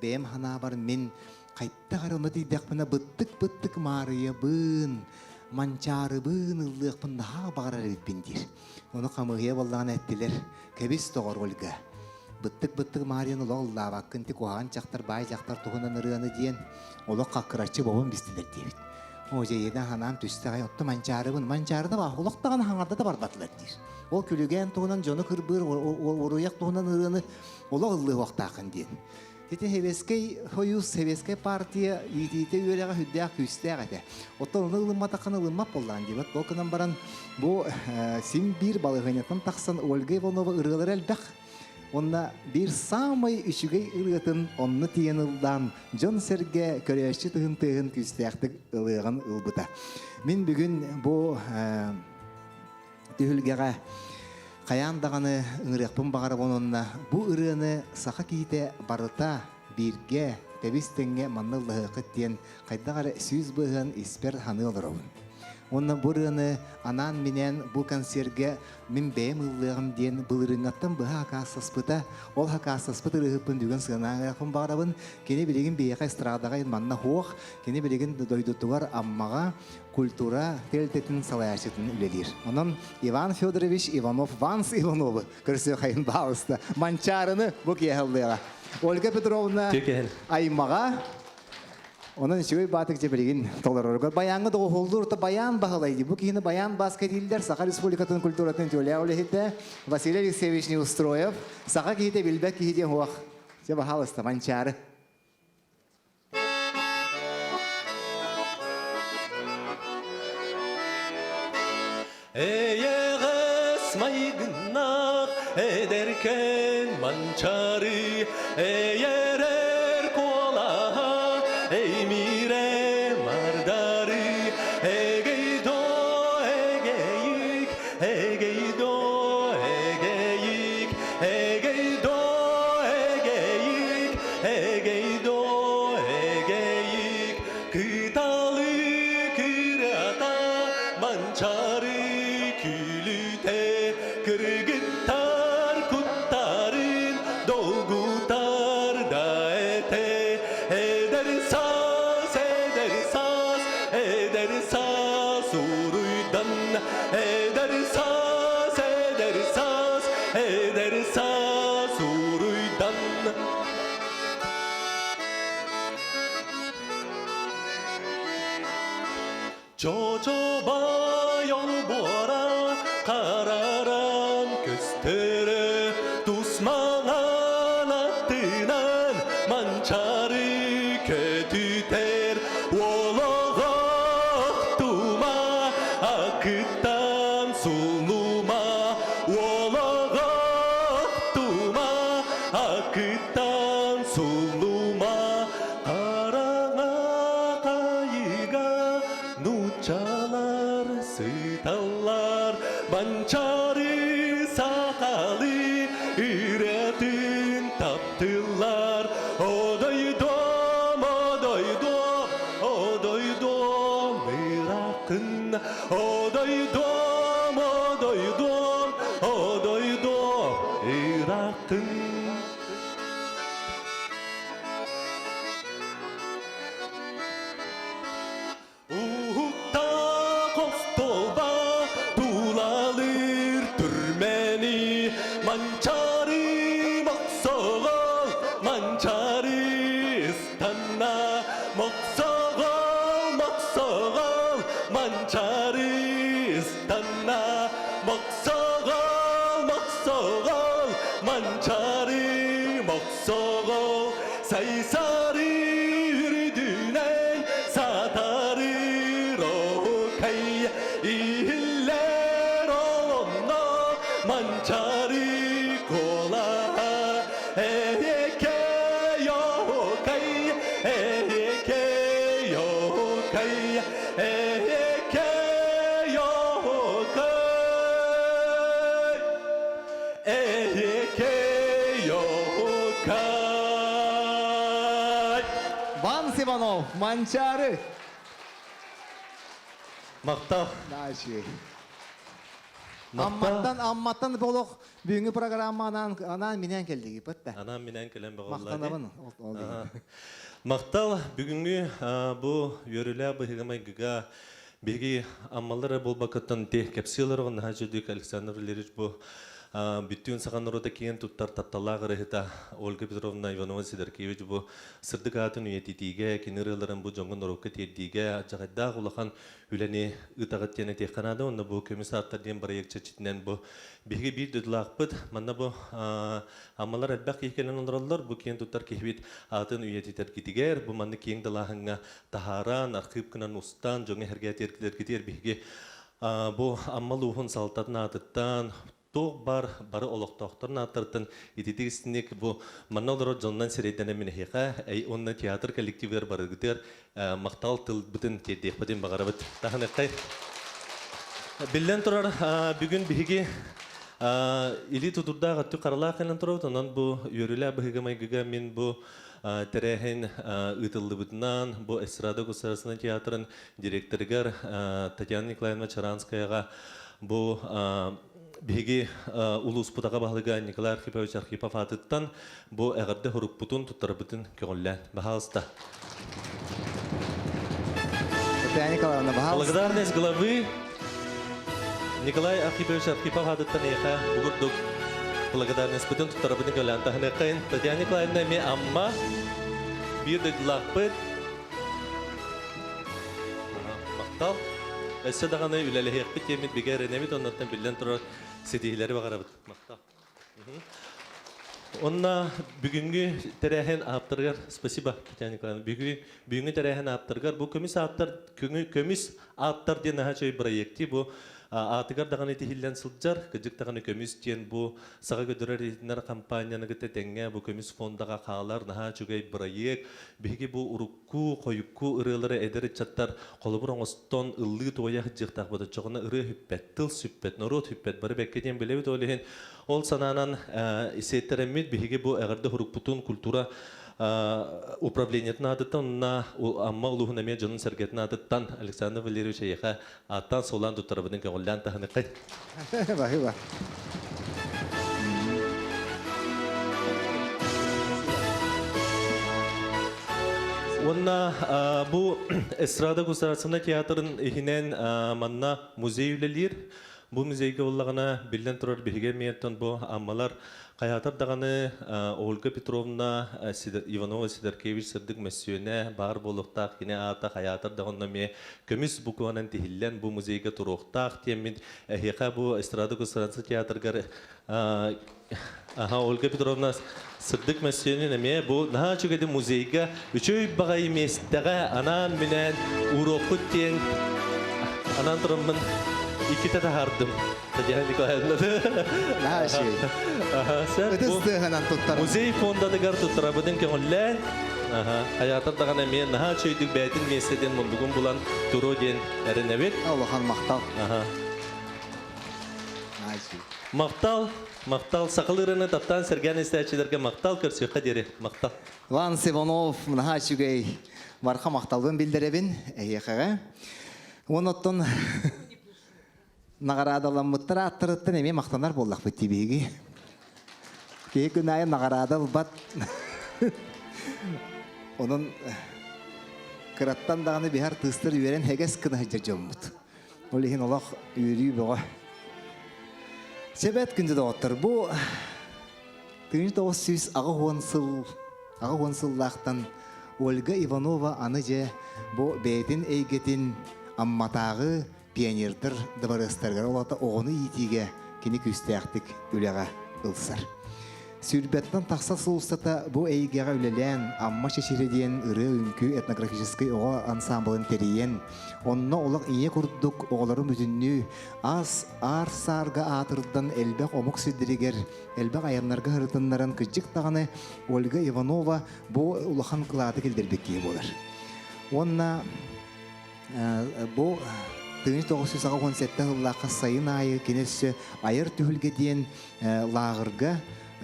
Speaker 2: бэйэм санаабар мин хайдах эрэ онно тиийдэхпинэ быттык-быттык Маарыйабыын, Манчаарыбыын ыллыахпын наһаа баҕарар эбиппин диир. Ону хамыыһыйа буоллаҕына эттилэр, кэбис доҕор Ольга, быттык-быттык Маарыйаны олох ыллаабаккын, ити куһаҕан дьахтар, баай дьахтар туһунан ырыаны диэн олох хаккыраччы бобон бистилэр диэбит. Оо, дьэ, ийэдэн санаам түстэҕэй, отто Манчаарыбын, Манчаарыны олох даҕаны хаҥарда да барбатылар диир. Ол күлүгээн туһунан дьону кырбыыр, уруйах туһунан ырыаны олох ыллыахтааххын диэн. Ити Сэбиэскэй Союз, Сэбиэскэй партия иитиитэ үөрэҕэ сүрдээх күүстээх этэ. Оттон ону ылымматаххына ылыммат буоллаҕын диэбэт. Ол гынан баран бу син биир балаһыанньаттан тахсан Ольга Иванова ырыалара элбэх. Онно биир саамай үчүгэй ырыатын онно тиийэн ыллаан дьон-сэргэ көрөөччү тыһын тыаһын күүстээхтик ылыаҕын ылбыта. Мин бүгүн бу түһүлгэҕэ хайаан даҕаны ыҥырыахпын баҕарабын уонна бу ырыаны саха киһитэ барыта бииргэ тэбис-тэҥҥэ манна ыллаһыаххыт диэн хайдах эрэ 100% испэр саныы олоробун. Уонна бу ырыаны анаан-минээн бу концергэ мин бэйэм ыллыаҕым диэн былырыыҥҥаттан быһа акаастаспыта. Ол акаастаспыт ырыаһыппын бүгүн сыанаан баҕарабын. Кини билигин биһиэхэ эстрадаҕа манна суох. Кини билигин дойдутугар Аммаҕа культура тэрилтэтин салайааччытын үлэлиир. Онон Иван Федорович Иванов Ванс Ивановы көрсүөхайын баалыста. Манчаарыны бу киэһэ ыллыаҕа. Ольга Петровна аймаҕа Онон үчүгэй баатык дьэ билигин толорорго баяҥҥа доҕуһуоллуур то баян баһылай дии. Бу киһини баян бааска дииллэр Саха Республикатын культуратын үтүөлээх үлэһитэ Василий Алексеевич Неустроев саха киһитэ билбэт киһи диэн суох. Дьэ баһаалыста Манчаары.
Speaker 7: Эйэҕэс майгыннаах эдэркээн манчаары эйэрэр куолаһа эймиирэ мардары эгей-до эгейик эгей-до эгейик эгей-до эгейик эгей-до эгейик Кыталы кырата манчары күлүтэ кыргыттар куттарын долгутар да этэ эдэр саас эдэр саас эдэр саас уруйдан эдэр саас эдэр саас эдэр саас уруйдан. Чочобай олбуора хараран көстөрө тусмаҥан аттынан манчары көтүтэр олоҕох тума акыттан сулума олоҕох тума акыттан сулума Хараҥа хайыга нууччалар сыталлар, Манчаары сахалыы ырыатын таптыыллар. Одойдом, одойдом, одойдом ыракын, Одойдом, одойдом, одойдом ыракын. Мохсоҕол, мохсоҕол, манчаары ыстанна. Мохсоҕол, мохсоҕол, манчаары мохсоҕол, сайсары үрдүнэн сатары рокай иһиллэр олонно манчаары куолаһа эһиэкэй оһуокай эһиэкэй оһуокай эһиэкэй оһуокай эһиэкэй оһуокай
Speaker 2: Ванс Иванов, Манчаары.
Speaker 7: Махтал.
Speaker 2: Дальше. Амматтан, Амматтан болох бүгүҥҥү программа анаан, анаан минээн кэлдиги, пытта.
Speaker 7: Анаан минээн кэлэн
Speaker 2: Махтанабын.
Speaker 7: Махтал бүгүҥҥү бу үөрүүлээх быһыыга-майгыга биһиги Аммалар эрэ буолбаккыттан ти кэпсиилэр наһаа үчүгэй Александр Валерьевич бу бүттүүн саха норуота киэн туттар тапталлаах ырыһыта Ольга Петровна Иванова Сидоркевич бу сырдык аатын үйэтитиигэ, кини ырыаларын бу дьоҥҥо норуокка тиэрдиигэ адьаҕайдаах улахан үлэни ыытаҕыт диэн этиэххэ наада. Онно бу Көмүс ааттар диэн бырайыак чэрчитинэн бу биһиги биир дойдулаахпыт. Манна бу Аммалар элбэх киһи кэлэн олороллор. Бу киэн туттар киһибит аатын үйэтитэргитигэр, бу маннык киэҥ далааһыҥҥа таһааран, архыып гынан устан, дьоҥҥо эһэргээтиэргитигэр биһиги бу Амма улууһун салалтатын аатыттан туох бар бары олохтоохторун ааттарыттан ититик истиник бу манна олорор дьонунан сирэйдэнэн мин эһиэхэ эй уонна театр коллективыгар барыгытыгар махтал тылбытын тиэрдиэхпитин баҕарабыт. Таһыныххай. Биллэн турар, бүгүн биһиги илии тутурдаах өттүк харалаах кэлэн турабыт. Онон бу үөрүүлээх быһыыга-майгыга мин бу тэрээһин ыытыллыбытынан бу Эстрада государственнай театрын директорыгар Татьяна Николаевна Чаранскаяҕа бу биһиги улууспут аҕа баһылыга Николай Архипович Архипов аатыттан бу эҕэрдэ сурукпутун туттарбытын көҕүллээн. Баһаалыста.
Speaker 2: Татьяна Николаевна, баһаалыста.
Speaker 7: Благодарность главы Николай Архипович Архипов аатыттан эйиэхэ бугурдук благодарностьпытын туттарабытын көҕүлээн таһыныаххайын. Татьяна Николаевна эмиэ Амма биир дойдулаахпыт. Махтал. Өссө даҕаны үлэлэһиэхпит диэммит бигэ эрэнэбит, оннуттан биллэн турар ситиһиилэри баҕарабыт. Махтал. Онна бүгүҥҥү тэрээһин ааптарыгар спасибо, Татьяна Николаевна. Бүгү, бүгүҥҥү тэрээһин ааптарыгар бу көмүс ааптар көмүс ааптар диэн наһаа үчүгэй проекти бу аатыгар даҕаны тиһиллэн сылдьар, кыдьык даҕаны көмүс диэн бу саха көдөрөр иһитиннэр компанияны кытта тэҥҥэ бу көмүс фондаҕа хаалар наһаа үчүгэй бырайыак. Биһиги бу урукку, хойукку ырыалары эдэр ыччаттар холобур оҥостон ыллыы-туойа сылдьыахтаахпыт. Оччоҕуна ырыа сүппэт, тыл сүппэт, норуот сүппэт. Бары бэккэ диэн билэбит. Ол иһин ол санаанан сиэттэрэммит биһиги бу эҕэрдэ сурукпутун культура управлениетын аатыттан уонна Амма улууһун эмиэ дьонун-сэргэтин аатыттан Александр Валерьевич эйиэхэ ааттаан суолаан туттарабытын көҕүллээн таһыныххай.
Speaker 2: Спасибо.
Speaker 7: Уонна бу эстрада государственнай театрын иһинэн манна музей үлэлиир. Бу музейга буоллаҕына, биллэн турар, биһиги эмиэ бу Аммалар хайаатар даҕаны Ольга Петровна Иванова Сидоркевич сырдык мөссүөнэ баар буолуохтаах кини аата хайаатар даҕаны эмиэ көмүс букванан тиһиллэн бу музейга туруохтаах диэммит эһиэхэ бу эстрада государственнай театрыгар Аха, Ольга Петровна сырдык мөссүөнүн эмиэ бу наһаа үчүгэйдик музейга үчүгэй баҕайы миэстэҕэ анаан-минээн ууруохпут диэн анаан тураммын иккитэ таһаардым. Татьяна Николаевна.
Speaker 2: Наһаа үчүгэй. Ытыс тыаһынан туттаран.
Speaker 7: Музей фондатыгар туттарабытын көҥүллээн, хайаатар даҕаны эмиэ наһаа үчүгэйдик бэйэтин миэстэтин муннугун булан туруо диэн эрэнэбит.
Speaker 2: Улахан махтал.
Speaker 7: Махтал, махтал, сахалыы ырыаны таптаан сэргээн истээччилэргэ махтал, көрсүөххэ диэри, махтал.
Speaker 2: Иван Иванов, наһаа үчүгэй барха махталбын биллэрэбин эһиэхэҕэ. Уон оттон наҕараадаламмыттар ааттарыттан эмиэ махтанар буоллахпыт дии биһиги. Киһи күн аайы наҕараада ылбат. Онон кыраттан даҕаны биһар тыыстар үөрэн һэгэс гына сылдьар дьоммут. Ол иһин олох үөрүү бөҕө. Сэбэт күндү доҕоттор, бу 1980 сыл 80 сыллаахтан Ольга Иванова аны дьэ бу бэйэтин эйгэтин Амматааҕы пионердар дыбарыастарыгар ол аата оҕону иитиигэ кини күүстээхтик үлэҕэ ылсар. Сүүрбэттэн тахса сыл устата бу эйгэҕэ үлэлээн, Амма чэчирэ диэн ырыа-үҥкүү этнографическай оҕо ансаамбылын тэрийэн, онно олох ийэ курдук оҕолорун бүтүннүү аас аар-саарга аатырдан элбэх омук сирдэригэр, элбэх айаннарга сырытыннаран кырдьык даҕаны Ольга Иванова бу улахан кылааты киллэрбит киһи буолар. Уонна Бу 1987 сыллаахха сайын аайы кини өссө айар түһүлгэ диэн лааҕырга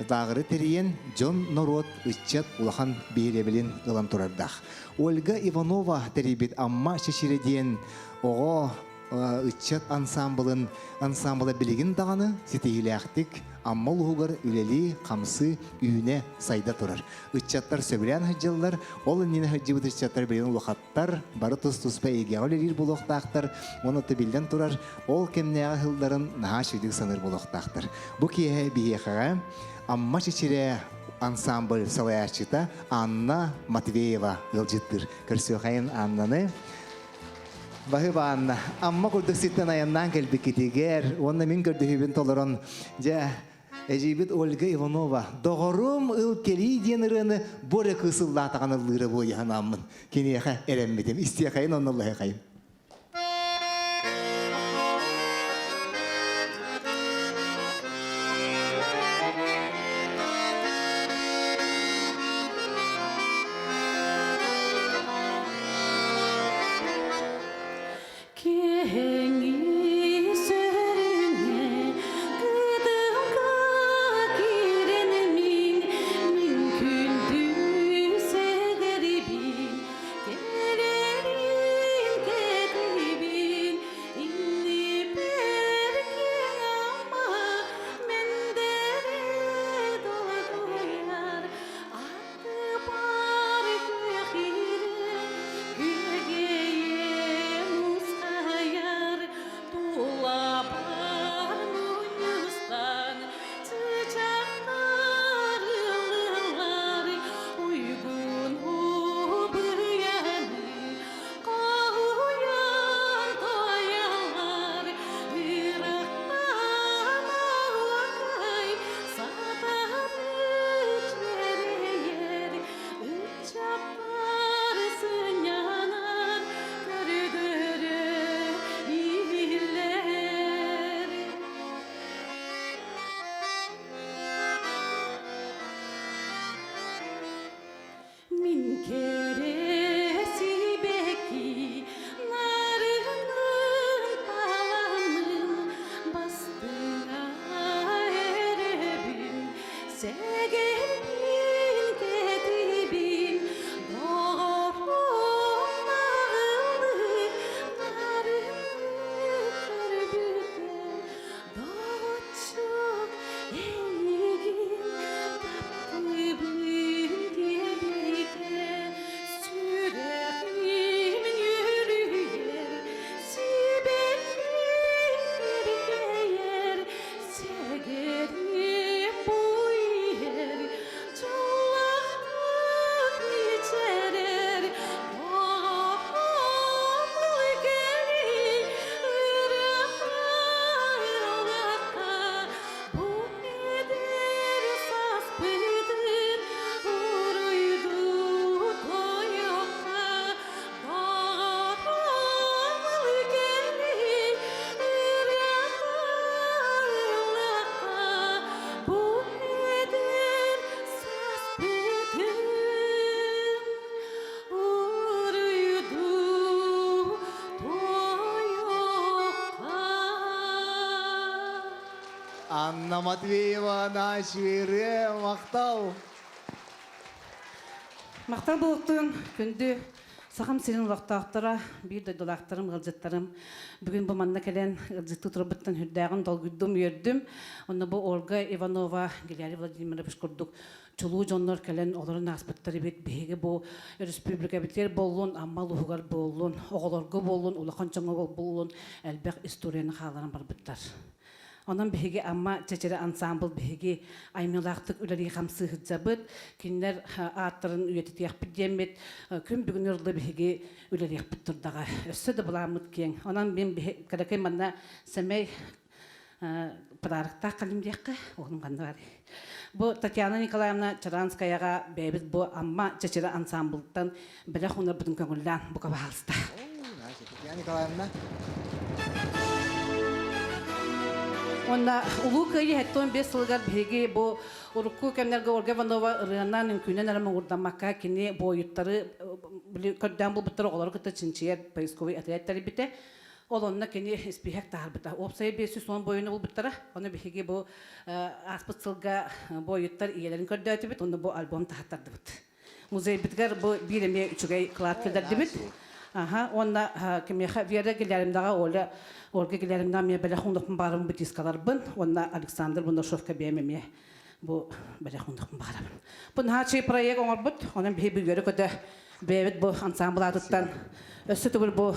Speaker 2: лааҕыры тэрийэн дьон норуот ыччат улахан биһирэбилин ылан турардаах. Ольга Иванова тэрийбит Амма чэчирэ диэн оҕо ыччат ансаамбылын ансаамбыла билигин даҕаны ситиһиилээхтик Амма улууһугар үлэлии, хамсыы, үүнэ, сайда турар. Ыччаттар сөбүлээн сылдьаллар, ол иннинэ сылдьыбыт ыччаттар билигин улахан Тар бары тус-туспа эйгэҕэ үлэлиир буолуохтаахтар уонна биллэн турар, ол кэмнээҕи сылларын наһаа үчүгэйдик саныыр буолуохтаахтар. Бу киэһэ биһиэхэҕэ Амма чэчирэ ансамбль салайааччыта Анна Матвеева ыалдьыттыыр. Көрсүөхайын Аннаны. Баһыба Анна, Амма курдук сиртэн айаннаан кэлбиккитигэр уонна мин көрдөһүүбүн толорон, дьэ, Эдьиийбит Ольга Иванова «Доҕорум ыл кэлии» диэн ырыаны бу эрэ кыыс ыллаатаҕына ыллыыра буолуо санааммын киниэхэ эрэммитим. Истиэхэйин онно ыллаһыахайын.
Speaker 3: Киэһэҥҥи сөрүҥҥэ кытылга киирэн мин мин күндү сэгэрибин кэлэрин кэтибин иннибэр киэҥ ама мэндэрэ долгуйар Аттыбар күөх иирэ күөгэйэ мусхайар тулабар мунньустан чычахтар ыллылар уйгун убуйаны хоһуйан тояллар ырахтан алакай Сатары чэрэйэр, ыччаттар сынньанар, көрдөрө иһиллэр. Мин кэрэ сибэкки нарынын таламмын бастыҥа эрэбин сэгэрбин кэтибин доҕорум наҕыллык нарыннык көрбүтэ Доҕоччук эйигин таптыыбын диэбитэ сүрэҕим үөрүйэр сибэкким кэргэйэр сэгэрим бу иһэр дьоллоохтук мичээрэр доҕорум кэлий Бу эдэр сааспытын уруйдуу тойукка Доҕорум кэлий ырыата Бу эдэр сааспытын уруйдуу
Speaker 2: Анна Матвеева Начвире махтал.
Speaker 8: Махтал буолуохтун күндү Сахам сирин олохтоохторо, биир дойдулаахтарым, ыалдьыттарым. Бүгүн бу манна кэлэн ыалдьыттыы турбуттан үрдээҕин долгуйдум, үөрдүм. Онно бу Ольга Иванова, Гелярий Владимирович курдук чулуу дьоннор кэлэн олорон ааспыттар эбит. Биһиги бу республикабытыгар буоллун, Амма улууһугар буоллун, оҕолорго буоллун, улахан дьоҥҥо буоллун, элбэх историяны хаалларан барбыттар. Онон биһиги Амма чэчирэ ансаамбыл биһиги аймыылаахтык үлэлии-хамсыы сылдьабыт. Кинилэр ааттарын үйэтитиэхпит диэммит күн бүгүн ырылы биһиги үлэлиэхпит турдаҕа. Өссө да былааммыт киэҥ. Онон мин кыракый манна сэмэй подароктаах кэлим диэххэ, уонум ханна барый. Бу Татьяна Николаевна Чаранскаяҕа бэйэбит бу Амма чэчирэ ансаамбылтан бэлэх уунарбытын көҥүллээн бука баһаалыста.
Speaker 2: Татьяна Николаевна.
Speaker 8: Уонна Улуу Кыайыы 75 сылыгар биһиги бу урукку кэмнэргэ Ольга Иванова ырыанан, үҥкүүнэн эрэ муҥурдаммакка кини буойуттары көрдөөн булбуттар оҕолору кытта чинчийэр поисковый отряд тэрийбитэ. Ол онно кини испииһэк таһаарбыта. Уопсайа 510 буойуну булбуттара. Ону биһиги бу ааспыт сылга буойуттар ийэлэрин көрдөөтүбүт, онно бу альбом таһаттардыбыт. Музейбытыгар бу биир эмиэ үчүгэй кылаат киллэрдибит. Аха, уонна кимиэхэ Вера Гиляриндаҕа Оля Ольга Гиляриндаҕа эмиэ бэлэх уунуохпун баҕарабын бу дискаларбын уонна Александр Бунашовка бэйэм эмиэ бу бэлэх уунуохпун баҕарабын. Бу наһаа үчүгэй проект оҥорбут. Онон биһи бүгүөрү көтө бэйэбит бу ансамбл аатыттан өссө төгүл бу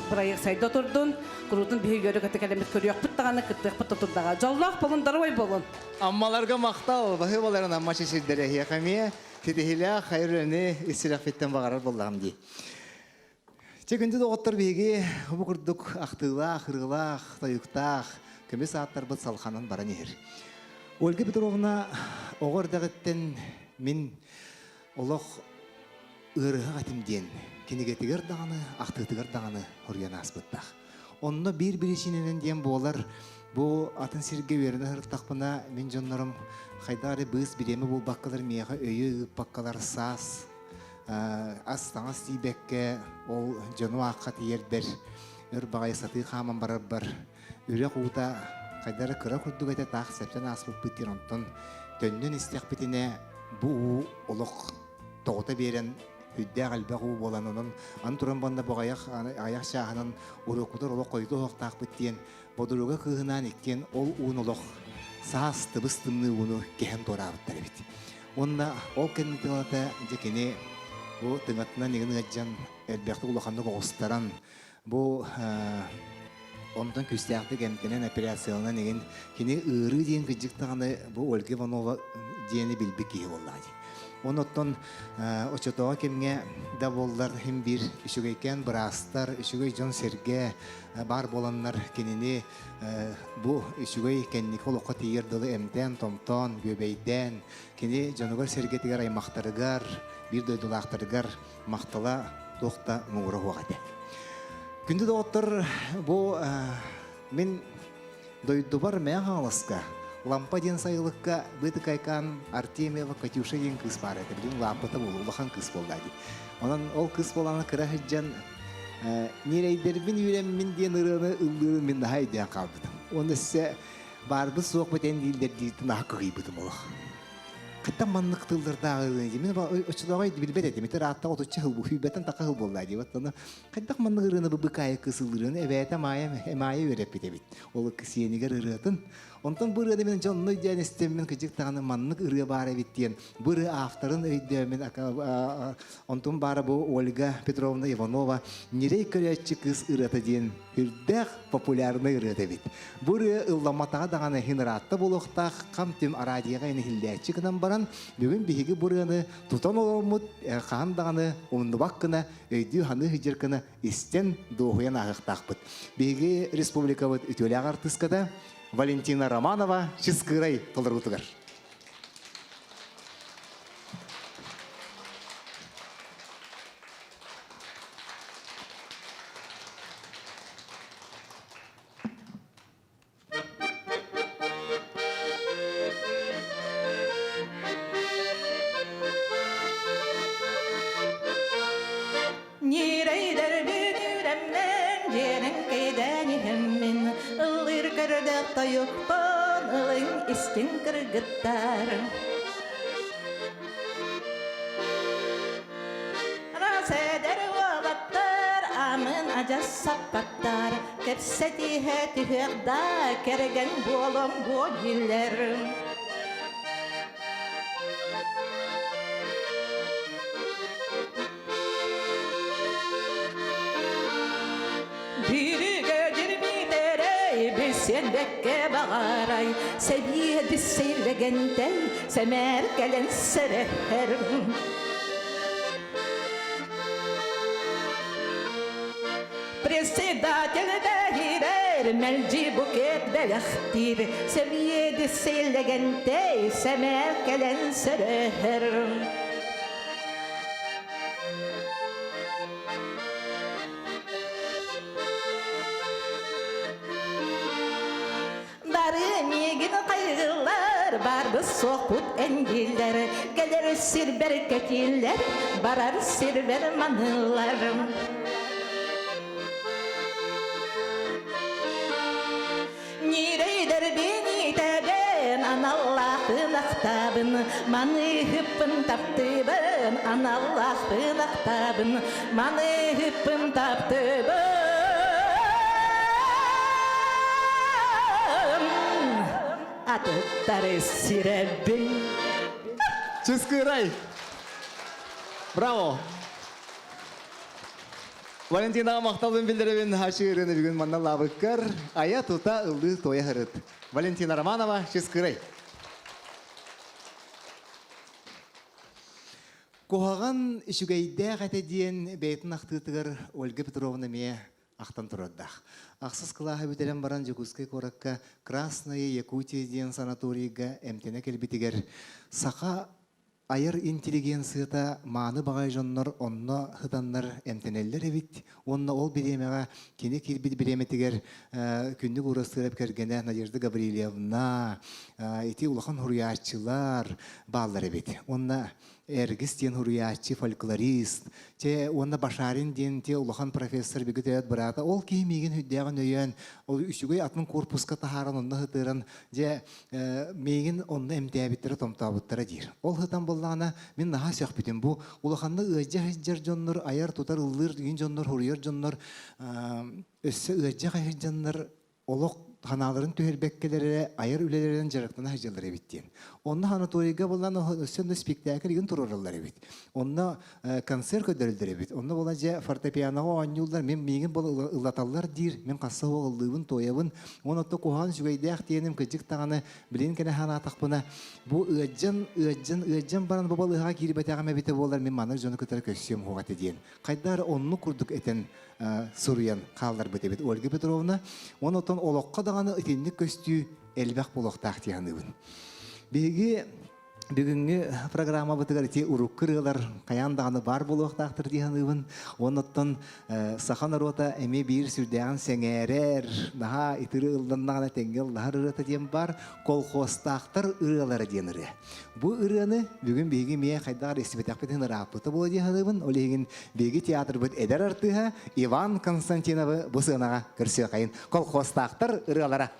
Speaker 8: проект сайда турдун. Куруутун биһи үөрэ көтө кэлэммит көрүөхпүт даҕаны, кыттыахпыт да турдаҕа. Дьоллоох болун, дарыбай болун!
Speaker 2: Аммаларга махтал, баһыыбаларын Амма сирдэрэ эһиэхэ эмиэ ситиһиилээх хайыр үлэни ис сүрэхпиттэн баҕарар буоллаҕым дии. Чэ, күндү доҕоттор, биһиги бу курдук ахтыылаах, ырыалаах, тойуктаах көмүс ааттарбыт салханан баран иһэр. Ольга Петровна оҕо эрдэҕиттэн мин олох ыарыһах этим диэн кинигэтигэр даҕаны, ахтыытыгар даҕаны хоруйан ааспыттаах. Онно биир биричиинэнэн диэн буолар, бу атын сиргэ үөрэнэ сырыттахпына, мин дьоннорум хайдах эрэ быыс бириэмэ булбаккалар миэхэ өйү ыыппаккалар саас ас-таҥас тиийбэккэ ол дьону аахха тиийэрбэр өр баҕайы сатыы хааман барарбар үрэх уута хайдах эрэ кыра курдук этэ таах сэптэн ааспыппыт диэн онтон төннөн истэхпитинэ бу уу олох тоҕута биэрэн үрдээх элбэх уу буолан онон аны туран банна бу аҕыйах аҕыйах чааһынан уруокпутугар олох хойутуу оһохтоохпут диэн бодуруга кыыһынаан иккиэн ол уун олох саас тыбыс тымныы ууну кэһэн туораабыттар эбит. Уонна ол кэнниттэн ылата дьэ кини бу тыҥатынан игин ыалдьан элбэхтик улаханнык оҕустаран бу онтон күүстээхтик эмтэнэн операцияланан игин кини ыарыы диэн кырдьык даҕаны бу Ольга Иванова диэни билбит киһи буоллаҕа дии. Онуттан оччотооҕу кэмҥэ да буоллар иһин биир үчүгэйкээн быраастар, үчүгэй дьон-сэргэ баар буоланнар кинини бу үчүгэй кэнники олоххо тиийэр дылы эмтээн-томтоон, бүөбэйдээн, кини дьонугар-сэргэтигэр, аймахтарыгар, биир дойдулаахтарыгар махтала туох да муҥура суох этэ. Күндү доҕоттор, бу мин дойдубар Мэҥэ Хаҥаласка Лампа диэн сайылыкка Бытыкайкаан Артемьева Катюша диэн кыыс баар этэ. Билигин лаампата буолуо, улахан кыыс буолла дии. Онон ол кыыс буолан кыра сылдьан Ньирэйдэрбин үүрэммин диэн ырыаны ыллыырын мин наһаа өйдөөн хаалбытым. Уонна өссө баарбыт суохпут эн дииллэр дииртэн наһаа кыһыйбытым олох. Хаттан маннык тыллардааҕы ырыаны мин оччотооҕу билбэт этим. Ити ырааттаҕа отучча сыл сүүрбэттэн таха сыл буолла дии. Вот хайдах маннык ырыаны быбыкаайа кыыс ыллыырын эбээтэ Маайа Маайа үөрэппит эбит. Ол сиэнигэр ырыатын. Онтон бу ырыаны мин дьонно өйдөөн истэммин кыдьык даҕаны маннык ырыа баар эбит диэн бу ырыа авторын өйдөөммүн онтум баара бу Ольга Петровна Иванова Ньирэй көрөөччү кыыс ырыата диэн үрдээх популярнай ырыата эбит. Бу ырыа ылламматаҕа даҕаны иһин ыраатта буолуохтаах хам-түм араадьыйаҕа иһиллээччи гынан баран бүгүн биһиги бу ырыаны тутан олороммут хаһан даҕаны умнубат гына өйдүү-саныы сылдьар гына истэн дуоһуйан ааһыахтаахпыт. Биһиги республикабыт үтүөлээх артыыската Валентина Романова Чыскыырай толоруутугар.
Speaker 9: Ньирэйдэр бүдүрэмнэн дьиэнэн кэйдээн иһэммин ыллыыр көрдөөх тойукпун ылыҥ истиҥ кыргыттар. Эдэр уолаттар амын адьас саппаттар кэпсэтиһэ түһүөх да кэргэн буолуом буо дииллэр. Биригэ дирбитэрэй бис Кэпсиэн бэккэ баҕарай, сэбиэдиссэй Лэгэнтэй сэмээр кэлэн сэрэһэр. Председатель бэһирэр, мэлдьи букет бэлэхтиир, сэбиэдиссэй Лэгэнтэй сэмээр кэлэн сөрөһөр. Бары миигин хайгыыллар, барбыт суохпут эндииллэр, кэлэр сирбэр кэтииллэр, барар сирбэр маныыллар. Ньирэйдэрбин иитэбин, аналлаахпын ахтабын, маныыһыппын таптыыбын, аналлаахпын ахтабын, маныыһыппын таптыыбын. Атыттары сирэбин.
Speaker 2: Чыскыырай! Браво! Валентинаҕа махталбын биллэрэбин Хачыырын бүгүн манна лаабыккар айа тута ыллыы туойа сырыт. Валентина Романова, Чыскырай. Куһаҕан үчүгэйдээх этэ диэн бэйэтин ахтыытыгар Ольга Петровна эмиэ ахтан турардаах. Ахсыс кылааһы бүтэрэн баран Дьокуускай куоракка Красная Якутия диэн санаторийга эмтэнэ кэлбитигэр саха Айар интеллигенцията мааны баҕайы дьоннор онно сытаннар эмтэнэллэр эбит уонна ол бириэмэҕэ кини киирбит бириэмэтигэр Күннүк Уурастыырап кэргэнэ Надежда Гаврильевна ити улахан суруйааччылар бааллар эбит. Уонна Эргис диэн суруйааччы, фольклорист, те уонна Башарин диэн те улахан профессор биги төрөөт быраата. Ол киһи миигин хүддээҕин өйөөн, ол үчүгэй атын корпуска таһааран онно сытыаран, дьэ миигин онно эмтээбиттэрэ, томтообуттара диир. Ол сытан буоллаҕына, мин наһаа сөхпүтүм. Бу улаханнык ыалдьа сылдьар дьоннор, айар-тутар, ыллыыр дьон дьоннор, суруйар дьоннор өссө ыалдьа сылдьаннар олох ханааларын түһэрбэккэлэр эрэ айар үлэлэринэн дьарыктана сылдьаллар эбит диэн. Онно Анатолийга булан өссө онно спектакль игин туруораллар эбит. Онно концерт көрдөрөллөр эбит. Онно була дьэ фортепианоҕа оонньууллар, мин миигин бол ыллаталлар диир, мин хасса ыллыыбын, туойабын. Уон отто куһаҕан үчүгэйдээх диэним кырдьык даҕаны билин кэнэ ханаатахпына бу ыаддьан, ыаддьан, ыаддьан баран бу балыыһаҕа киирбэтэҕим эбитэ буолар мин маннык дьону кытары көрсүөм суох этэ диэн. Хайдах эрэ оннук курдук этэн суруйан хаалларбыт эбит Ольга Петровна. Уон оттон олоххо даҕаны итинник көстүү элбэх буолуохтаах дии саныыбын. Биһиги Бүгүҥҥү программабытыгар ити урукку ырыалар хайаан даҕаны баар буолуохтаахтар дии саныыбын. Оннуттан саха норуота эмиэ биир сүрдээҕин сэҥээрэр, наһаа итиры ылланнаҕына тэҥҥэ ыллаһар ырыата диэн баар «Колхозтаахтар ырыалара» диэн ырыа. Бу ырыаны бүгүн биһиги эмиэ хайдах эрэ истибэтэхпитин ырааппыта буолуо дии саныыбын. Ол иһин биһиги театрбыт эдэр артыыһа Иван Константиновы бу сыанаҕа көрсүөххэйин. «Колхозтаахтар ырыалара».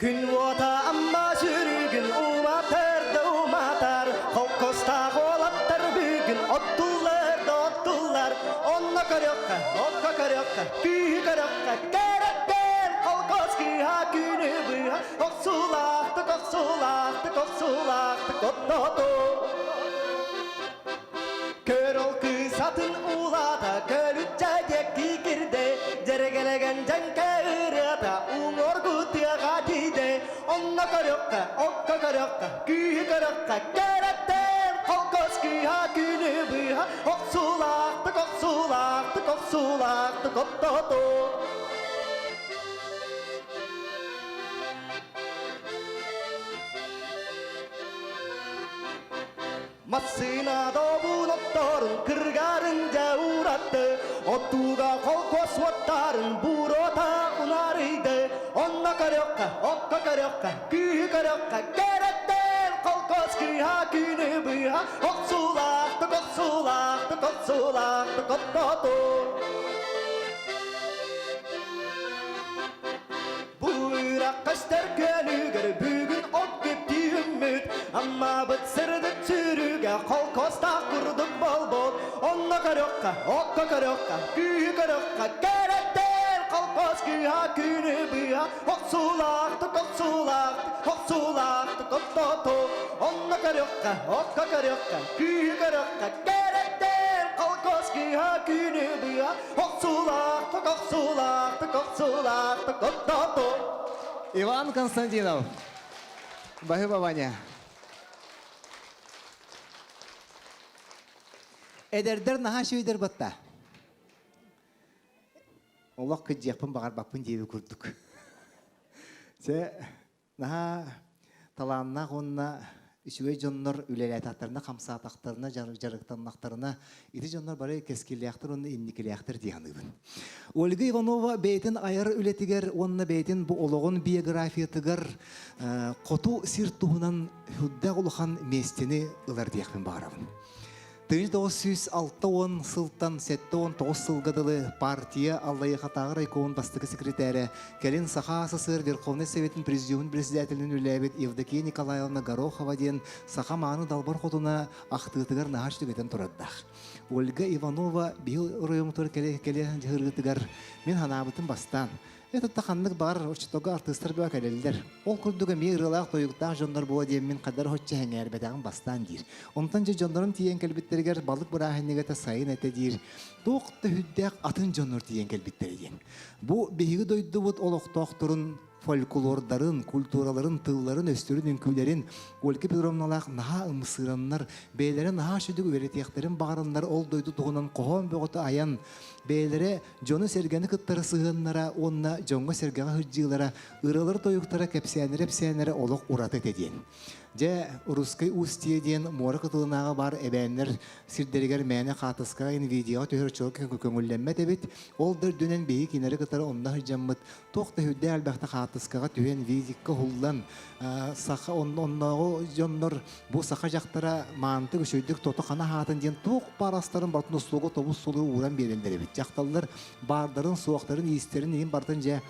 Speaker 10: Күн уота Амма сүрүгүн уматар да уматар, холкостаах уолаттар бүгүн оттуллар да оттуллар. Онно көрүөххэ, окко көрүөххэ, күүһү көрүөххэ, кэрэттэр холкос кыыһа күнү быыһа Охсуулаахтык, охсуулаахтык, охсуулаахтык оттооту. Көр ол кыыс атын уулаата, көлүччэ диэки кирдэ, дьэргэлэгэн дьэҥкэ ырыата, уҥуоргу тыаҕа тиийдэ. Онно көрүөххэ, окко көрүөххэ, күүһү көрүөххэ, кэрэттэн холкуос кыыһа күнү быыһа, охсуулаахтык, охсуулаахтык, охсуулаахтык оттооту. Массыына добун отторун кыргарын дьэ uuратты, оттууга холкуос уоттарын буруота унаарыйды. Онно көрүөххэ, окко көрүөххэ, күүһү көрүөххэ, кэрэттэн холкуос кыыһа күнү быыһа охсуулаахтык, охсуулаахтык, охсуулаахтык оттооту. Бу үрэх көстөр күөлүгэр бүгүн от күптүүммүт, Аммабыт сырдык сүүрүүгэ холкуостаах курдук буолбут. Онно көрүөххэ, окко көрүөххэ, күүһү көрүөххэ, кэрэттэр холкуос. кыыһа күнү быһа охсуулаахтык охсуулаахтык охсуулаахтык оттоото. Онно көрүөххэ, окко көрүөххэ, күүһү көрүөххэ, кэрэттэр холкуос кыыһа күнү быһа охсуулаахтык охсуулаахтык охсуулаахтык оттоото.
Speaker 2: Иван Константинов. Баһыба Ваня. Эдэрдэр наһаа үчүгэйдэр батта. Олох кыдьыахпын баҕарбаппын диэби курдук. Чэ, наһаа талааннаах уонна үчүгэй дьоннор үлэлээтэхтэринэ, хамсаатахтарына, дьарыктаннахтарына, ити дьоннор бары кэскиллээхтэр уонна инникилээхтэр дии саныыбын. Ольга Иванова бэйэтин айар үлэтигэр уонна бэйэтин бу олоҕун биографиятыгар хоту сир туһунан сүрдээх улахан миэстэни ылар диэхпин баҕарабын. 1960 сылтан 79 сылга дылы партия Аллайыхатааҕы райкомун бастакы секретарэ, кэлин Саха СССР Верховнай Советын президиумун председателинэн үлэлээбит Евдокия Николаевна Горохова диэн саха мааны далбар хотуна ахтыытыгар наһаа үчүгэтэн турардаах. Ольга Иванова биһи оройуоммутугар кэлэ-кэлэ дьаһыргытыгар мин санаабытым бастаан Это ханнык баар оччотугу артыыстар бөҕө кэлэллэр. Ол курдук эмиэ ырыалаах-тойуктаах дьоннор буо диэммин хадары хоччо сэҥээрбэтэҕим бастаан диир. Онтон дьэ дьоннорум тиийэн кэлбиттэригэр балык бырааһынньыга этэ сайын этэ диир. Туох да сүрдээх атын дьоннор тиийэн кэлбиттэрэ диэн. Бу биһиги дойдубут олохтоохторун фольклордарын, культураларын, тылларын, өстөрүн, үҥкүүлэрин Ольга Петровналаах наһаа ымсыыраннар, бэйэлэрэ наһаа сүдүк үөрэтиэхтэрин баҕараннар ол дойду туһунан хоһоон бөҕөтө айан, бэйэлэрэ дьону-сэргэни кыттары сыһыаннара уонна дьоҥҥо-сэргэҕэ сылдьыылара, ырыалар-тойуктара, кэпсээннэрэ-эпсээннэрэ олох ураты этэ диэн. Дьэ, Русскай Устье диэн муора кытылынааҕы баар эбээннэр сирдэригэр мээнэ хаатыскаҕа видеоҕа түһэр чуо көҥүллэммэт эбит. Ол да үрдүнэн биһиги кинилэри кытары онно сылдьаммыт туох да сүрдээх элбэхтэ хаартыскаҕа түһэн, видикка уһуллан, саха оннооҕу дьоннор бу саха дьахтара маантык үчүгэйдик тото-хана аһаатын диэн туох баар астарын барытын остуолга тобус сулу ууран биэрэллэр эбит. Дьахталлар баардарын, суохтарын, иистэрин иһин барытын дьэ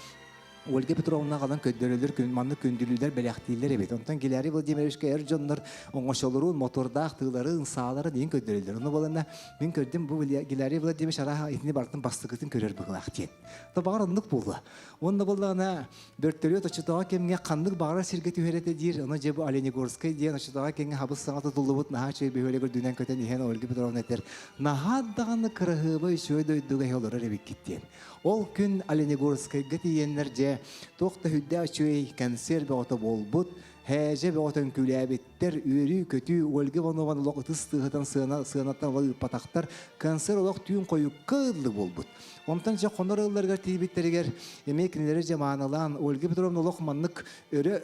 Speaker 2: Ольга Петровна аҕалан көрдөрөллөр, маннык күндүлүүлэр, бэлэхтииллэр эбит. Онтон Гилярий Владимировичка эр дьоннор оҥочолорун, мотордаах тыыларын, сааларын иһин көрдөрөллөр. Ону балана мин көрдүм бу Гилярий Владимирович арааһа итини барытын бастакытын көрөр быһыылаах диэн. То баҕар оннук буолуо. Уонна буоллаҕына бөртөлүөт оччотооҕу кэмҥэ ханнык баҕарар сиргэ түһэр этэ диир. Ону дьэ бу Оленегорскай диэн оччотооҕу кэмҥэ хабыс саҥа тутуллубут наһаа үчүгэй бөһүөлэк үрдүнэн көтөн иһэн Ольга Петровна этэр наһаа даҕаны кыраһыабай үчүгэй дойдуга иһэ олорор эбиккит диэн. Ол күн Оленегорскайга тиийэннэр дьэ туох да сүрдээх үчүгэй концерт бөҕөтө буолбут. Һээдьэ бөҕөтө үҥкүүлээбиттэр, үөрүү-көтүү, Ольга Иванованы олох ытыс тыаһытан сыана, сыанаттан олох ыыппатахтар, концерт олох түүн хойукка ыыллы буолбут. Онтон дьэ хонор ыалларыгар тиийбиттэригэр эмиэ кинилэри дьэ маанылаан Ольга Петровна олох маннык өрө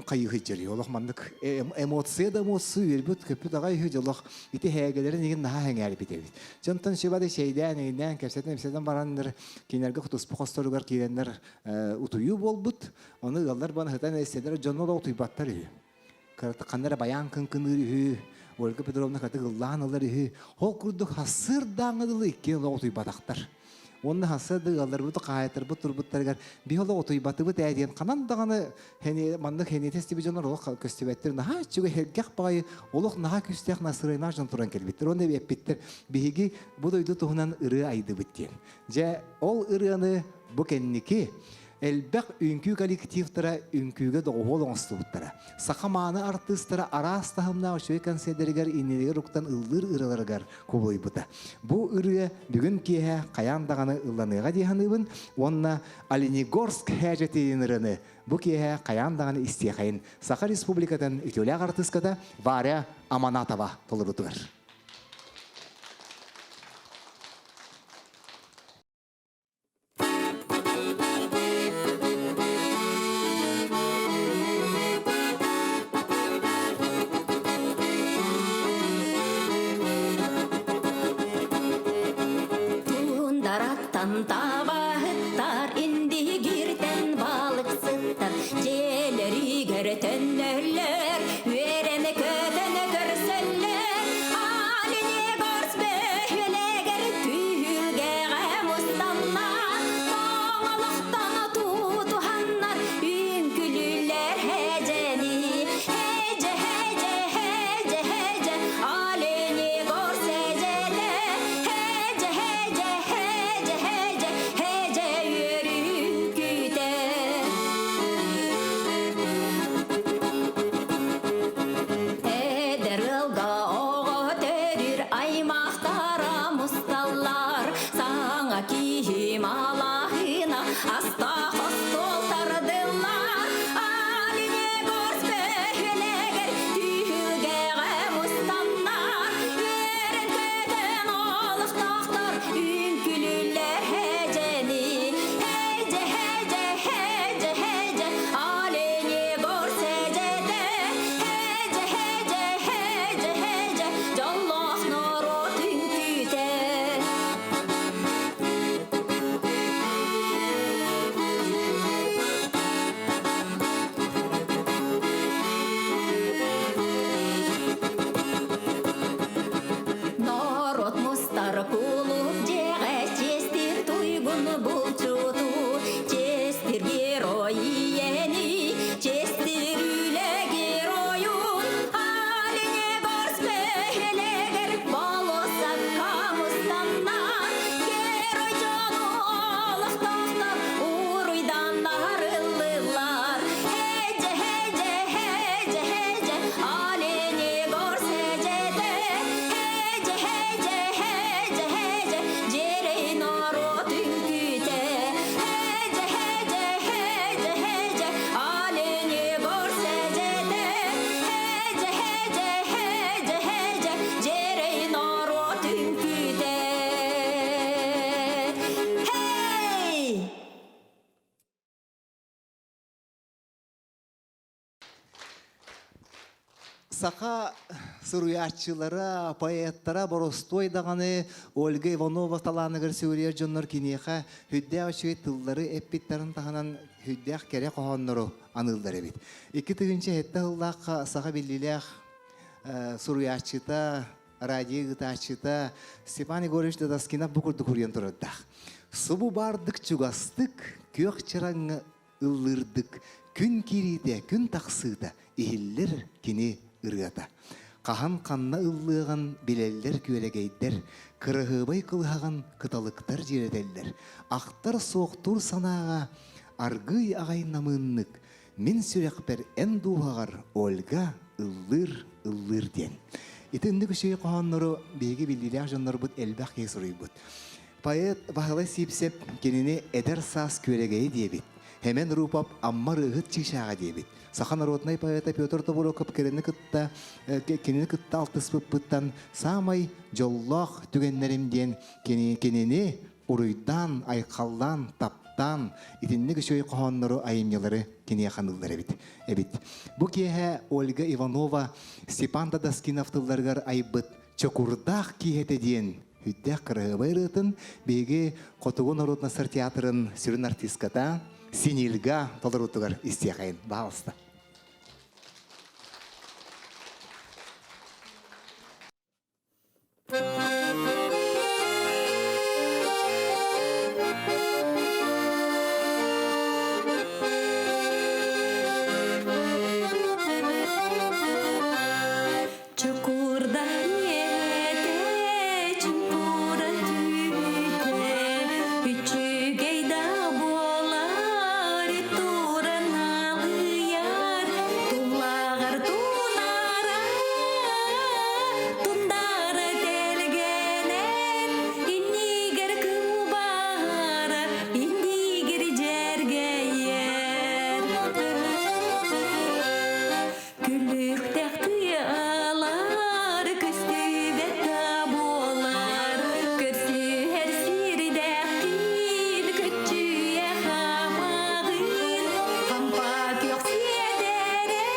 Speaker 2: хайыы сылдьар олох маннык эмоция да эмоция үөрбүт көппүт аҕай үһү олох ити һээгэлэрин игин наһаа сэҥээрбит эбит. Дьонтон сүбады чэйдээн игиннээн кэпсэтэн ипсэтэн бараннар кинилэргэ туспа хосторугар киирэннэр утуйуу буолбут. Ону ыаллар баны сытан эстэлэр дьонно да утуйбаттар үһү. Кырата ханна эрэ байаан кыҥкыныыр үһү, Ольга Петровна катык ыллаан ылар үһү. Ол курдук хассыырдааҥҥа дылы иккиэн олох утуйбатахтар. Уонна хассыырда ыалларбыт хаһаайыттарбыт турбуттарыгар биһи олох утуйбатыбыт ээ диэн ханан даҕаны маннык хэниэтэ истибит дьоннор олох көстүбэттэр. Наһаа үчүгэй сэргэх баҕайы олох наһаа күүстээх настырыаннаах дьон туран кэлбиттэр. Уонна эппиттэр биһиги бу дойду туһунан ырыа айдыбыт диэн. Дьэ ол ырыаны бу кэнники Элбэх үҥкүү коллективтара үҥкүүгэ доҕуһуол оҥостубуттара. Саха мааны артыыстара араас таһымнаах үчүгэй концердэригэр иннилэригэр уктан ыллыыр ырыаларыгар кубулуйбута. Бу ырыа бүгүн киэһэ хайаан даҕаны ылланыаҕа дии саныыбын уонна Оленегорск һээдьэтийин ырыаны бу киэһэ хайаан даҕаны истиэхэйин Саха Республикатын үтүөлээх артыыската Варя Аманатова толорутугар.
Speaker 1: Туундараттан табаһыттар, индигиртэн балыксыттар, дьиэлэригэр төннөллөр, үөрэнэ-көтөнө көрсөллөр. хорсун булчуту, честир герой иени, честир үлэ геройун, Оленегорск бөһүөлэгэр болуоссакка мустанна, герой дьону олохтоохтор уруйдан арыллылар. Хеже, хеже, хеже, хеже, Оленегорск хежете, хеже, хеже, хеже, хеже, дьэрэй норуот үҥкүүтэ. Хеже, хеже, хеже, хеже, Оленегорск хежете, хеже, хеже, хеже, хеже, дьэрэй норуот үҥкүүтэ. Хей!
Speaker 2: Саха суруйааччылара, поэттара боростуой даҕаны Ольга Иванова талааныгар сүгүрүйэр дьоннор киниэхэ сүрдээх үчүгэй тыллары эппиттэрин таһынан сүрдээх кэрэ хоһооннору аныыллар эбит. 2007 сыллаахха саха биллиилээх суруйааччыта, радио ыытааччыта Степан Егорович Дадаскинов бу курдук уруйан турардаах. Субу баардык чугастык күөх чараҥҥа ыллыырдык күн киириитэ, күн тахсыыта иһиллэр кини ырыата. Хаһан ханна ыллыаҕын билэллэр күөрэгэйдэр, кыраһыабай кылыһаҕын кыталыктар дьиэрэтэллэр. Ахтар суохтуур санааҕа аргыый аҕай намыыннык мин сүрэхпэр эн дууһаҕар Ольга ыллыыр ыллыыр диэн. Итинник үчүгэй хоһооннору биһиги биллиилээх дьоннорбут элбэх киһи суруйбут. Поэт Баһылай Сиипсэп кинини эдэр саас күөрэгэйэ диэбит. Хэмэн Рупов Амма ырыаһыт чыычааҕа диэбит. Саха народнай поэта Петр Тобуроков кинини кытта кинини кытта алтыспыппыттан саамай дьоллоох түгэннэрим диэн кинини уруйдаан, айхаллаан, таптаан итинник үчүгэй хоһооннору айымньылары киниэхэ аныыллар эбит. эбит. Бу киэһэ Ольга Иванова Степан Дадаскинов тылларыгар айбыт Чокурдаах киэһэтэ диэн Үрдээх кыраһыабай ырыатын биһиги Хотугу норуотунай театрын сүрүн артистката Синильга толоруутугар истиэхэйин. Баалыста.
Speaker 3: Чокурдан этэ, чуҥкуран түүтэ, үчүгэй да буолар, туран алыйар, туллаҕар тунара, тундара тэлгэнэр, иннигэр кылбаара, иннигэр дьэргэйэр. Күлүктээх тыалар көстүбэт да буолар, көрсүһэр сирдээхтиин көччүйэ хаамаҕын, хампа күөх сиэдэрэй,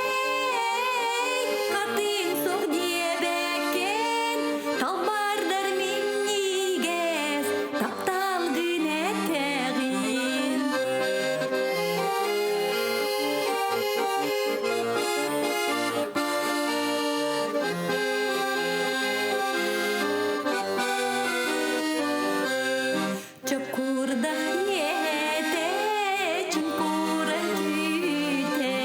Speaker 3: хатыҥ суох диэбэккин, талбардар минньигэс тапталгын этэҕин. Чокурдах ийэтэ, чуҥкура түүтэ,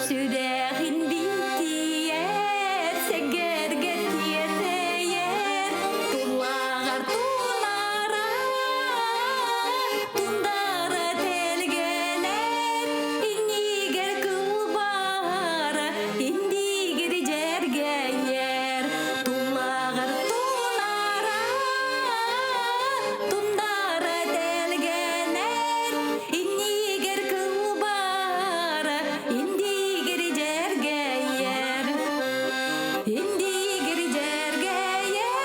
Speaker 3: сүрэҕин битийэр, сэгэргэ тиэтэйэр, тулаҕар тунара, тундара тэлгэнэр, иннигэр кылбаара, индигир дьэргэйэр, тулаҕар тунара, тундара тэлгэнэр, иннигэр кылбаара, индигир дьэргэйэр, индигир дьэргэйэр.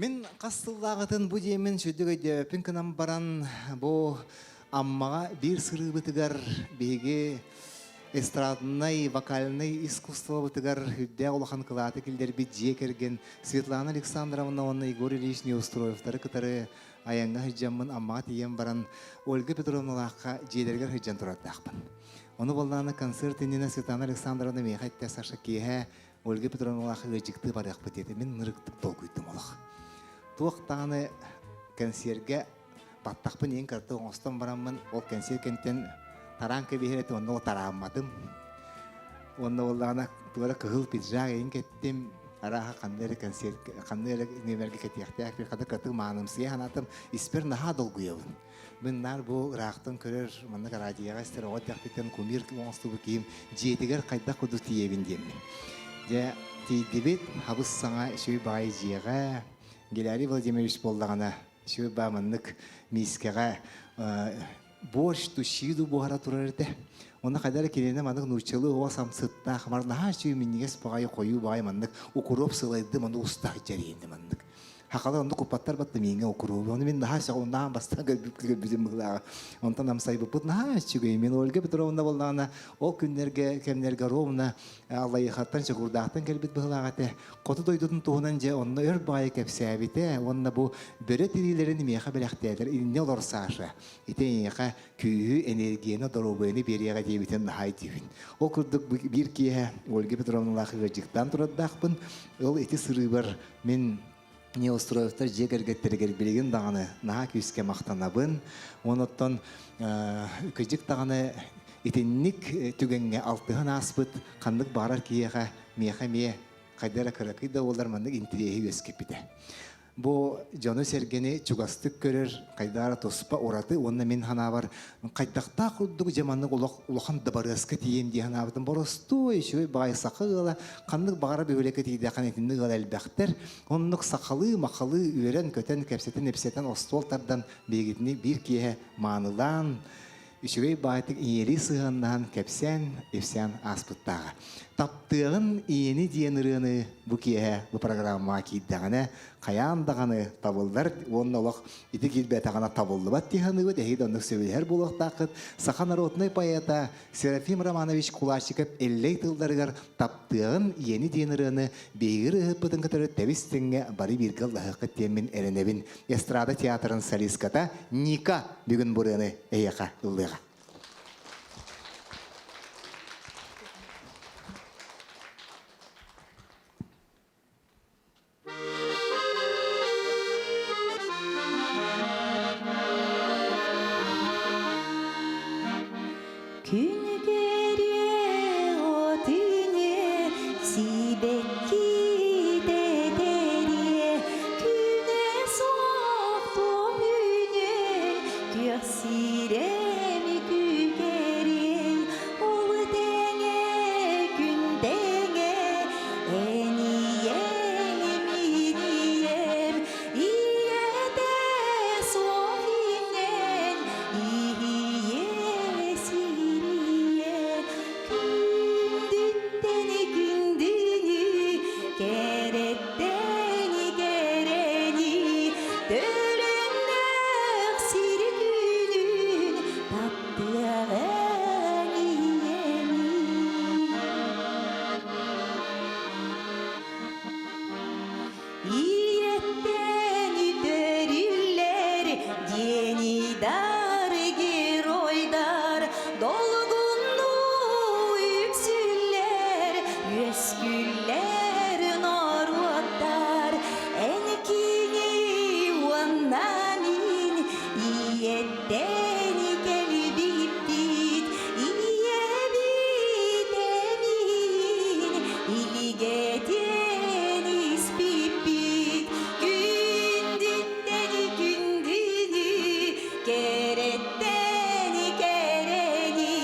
Speaker 2: Мин хас сыллааҕытын бу диэммин сүрдүк өйдөөбөппүн гынан баран бу Аммаҕа биир сырыыбытыгар биһиги эстраднай, вокальнай искусствобытыгар үрдээх улахан кылааты киллэрбит дьиэ кэргэн Светлана Александровна уонна Егор Ильич Неустроевтары кытары айаҥҥа сылдьаммын Аммаҕа тиийэн баран Ольга Петровналаахха дьиэлэригэр сылдьан турардаахпын. Ону буоллаҕына концерт иннинэ Светлана Александровна миэхэ эттэ Саша киэһэ Ольга Петровналаах ыалдьыктыы барыахпыт диэтэ. Мин ынырыктык долгуйдум олох. Туох даҕаны кэнсиэргэ баттахпын иин кыратык оҥостон бараммын ол кэнсиэр кэнниттэн тараан кэбиһэр этим, онно тараамматым. Уонна буоллаҕына туора кыһыл пиджак иин кэттим. Арааһа ханна эрэ концерт ханна эрэ нүөмэргэ кэтиэхтээх бир хата кыратык маанымсыйа санаатым. Испэр наһаа долгуйабын. Мин наар бу ыраахтан көрөр, маннык араадьыйаҕа истэр оҕо эрдэхпиттэн кумир оҥостубут киһим дьиэтигэр хайдах курдук тиийэбин диэммин. Дьэ, тиийдибит, хабыс саҥа үчүгэй баҕайы дьиэҕэ. Гелярий Владимирович буоллаҕына, үчүгэй баа маннык миискэҕэ борщ тушиду буһара турар этэ. Онно хайда эрэ кинини маннык нууччалыы оҕо самсыттаах, мар наһаа үчүгэй минньигэс баҕайы хойуу баҕайы маннык укроп сылайды маннык устаах дьэриэнди маннык. Хахалар оннук куппаттар батта мииҥҥэ укуруубу. Ону мин наһаа сөҕүм, бастаан көрбүтүм быһыылааҕа. Онтон амсайбыппыт наһаа үчүгэй. Мин Ольга Петровна буоллаҕына ол күннэргэ, кэмнэргэ ровно Аллайыхаттан, Чокурдаахтан кэлбит быһыылаах этэ. Хоту дойдутун туһунан дьэ онно өр баайы кэпсээбитэ уонна бу бөрө тириилэрин миэхэ бэлэхтээтэр. Инньэ олор Саша. Ити эйиэхэ күүһү, энергияны, доруобуйаны биэриэҕэ диэбитин наһаа өйдүүбүн. Ол курдук биир киэһэ Ольга Петровналаах ыалдьыктаан турардаахпын. Ол ити сырыыбар Мин Неустроевтар дьиэ кэргэттэригэр билигин даҕаны наһаа күүскэ махтанабын. Онуттан кыдьык даҕаны итинник түгэҥҥэ алтыһан ааспыт ханнык баҕарар киһиэхэ миэхэ эмиэ хайда эрэ кыракый да буоллар маннык интириэһи үөскэппитэ. Бу дьону-сэргэни чугастык көрөр хайдах эрэ туспа ураты уонна мин санаабар хайдахтаах курдук дьэ маннык олох улахан дыбарыаска тиийиэм дии санаабытым боростуой үчүгэй баҕайы саха ыала ханнык баҕара бөһүөлэккэ тиийдэххинэ итинник ыал элбэхтэр оннук сахалыы махалыы үөрэн-көтөн кэпсэтэн-ипсэтэн остуол тардан биһигитини биир киэһэ маанылаан үчүгэй баайтык ийэлии сыһыаннаһан кэпсээн ипсээн ааспыттааҕа. Таптыаҕын ийэни диэн ырыаны бу киэһэ бу программаҕа киирдэҕинэ хайаан даҕаны табыллар уонна олох ити киирбэтэҕинэ табыллыбат дии саныыбыт. Эһиги да оннук сөбүлэһэр буолуохтааххыт. Саха народнай поэта Серафим Романович Кулачиков Эллэй тылларыгар Таптыаҕын ийэни диэн ырыаны биһиги ырыаһыппытын кытары тэбис-тэҥҥэ бары бииргэ ыллаһыаххыт диэммин эрэнэбин. Эстрада театрын солистката Ника бүгүн бу ырыаны эһиэхэ ыллыаҕа.
Speaker 3: Күн кэрэ отүнэ сибэкки тэтэриэ күнэ суох түүнэ күөх сирэми күкэриэй ол тэҥэ күн тэҥэ Эниэҥ миниэм ийэтэ суох иннэн иһийэ сирийэ күндүттэн күндүнү кэрэттэн кэрэни төлөннөх сир күнүн таптыаҕыҥ ийэни. Ийэттэн үтөрүллэр генийдар, геройдар долгуннуу үксүллэр, үөскүллэр норуоттар. Эн кини уонна мин ийэттэн кэлбиппит, ийэбит эмиин илигэтин испиппит, күндүттэн күндүнү, кэрэттэн кэрэни,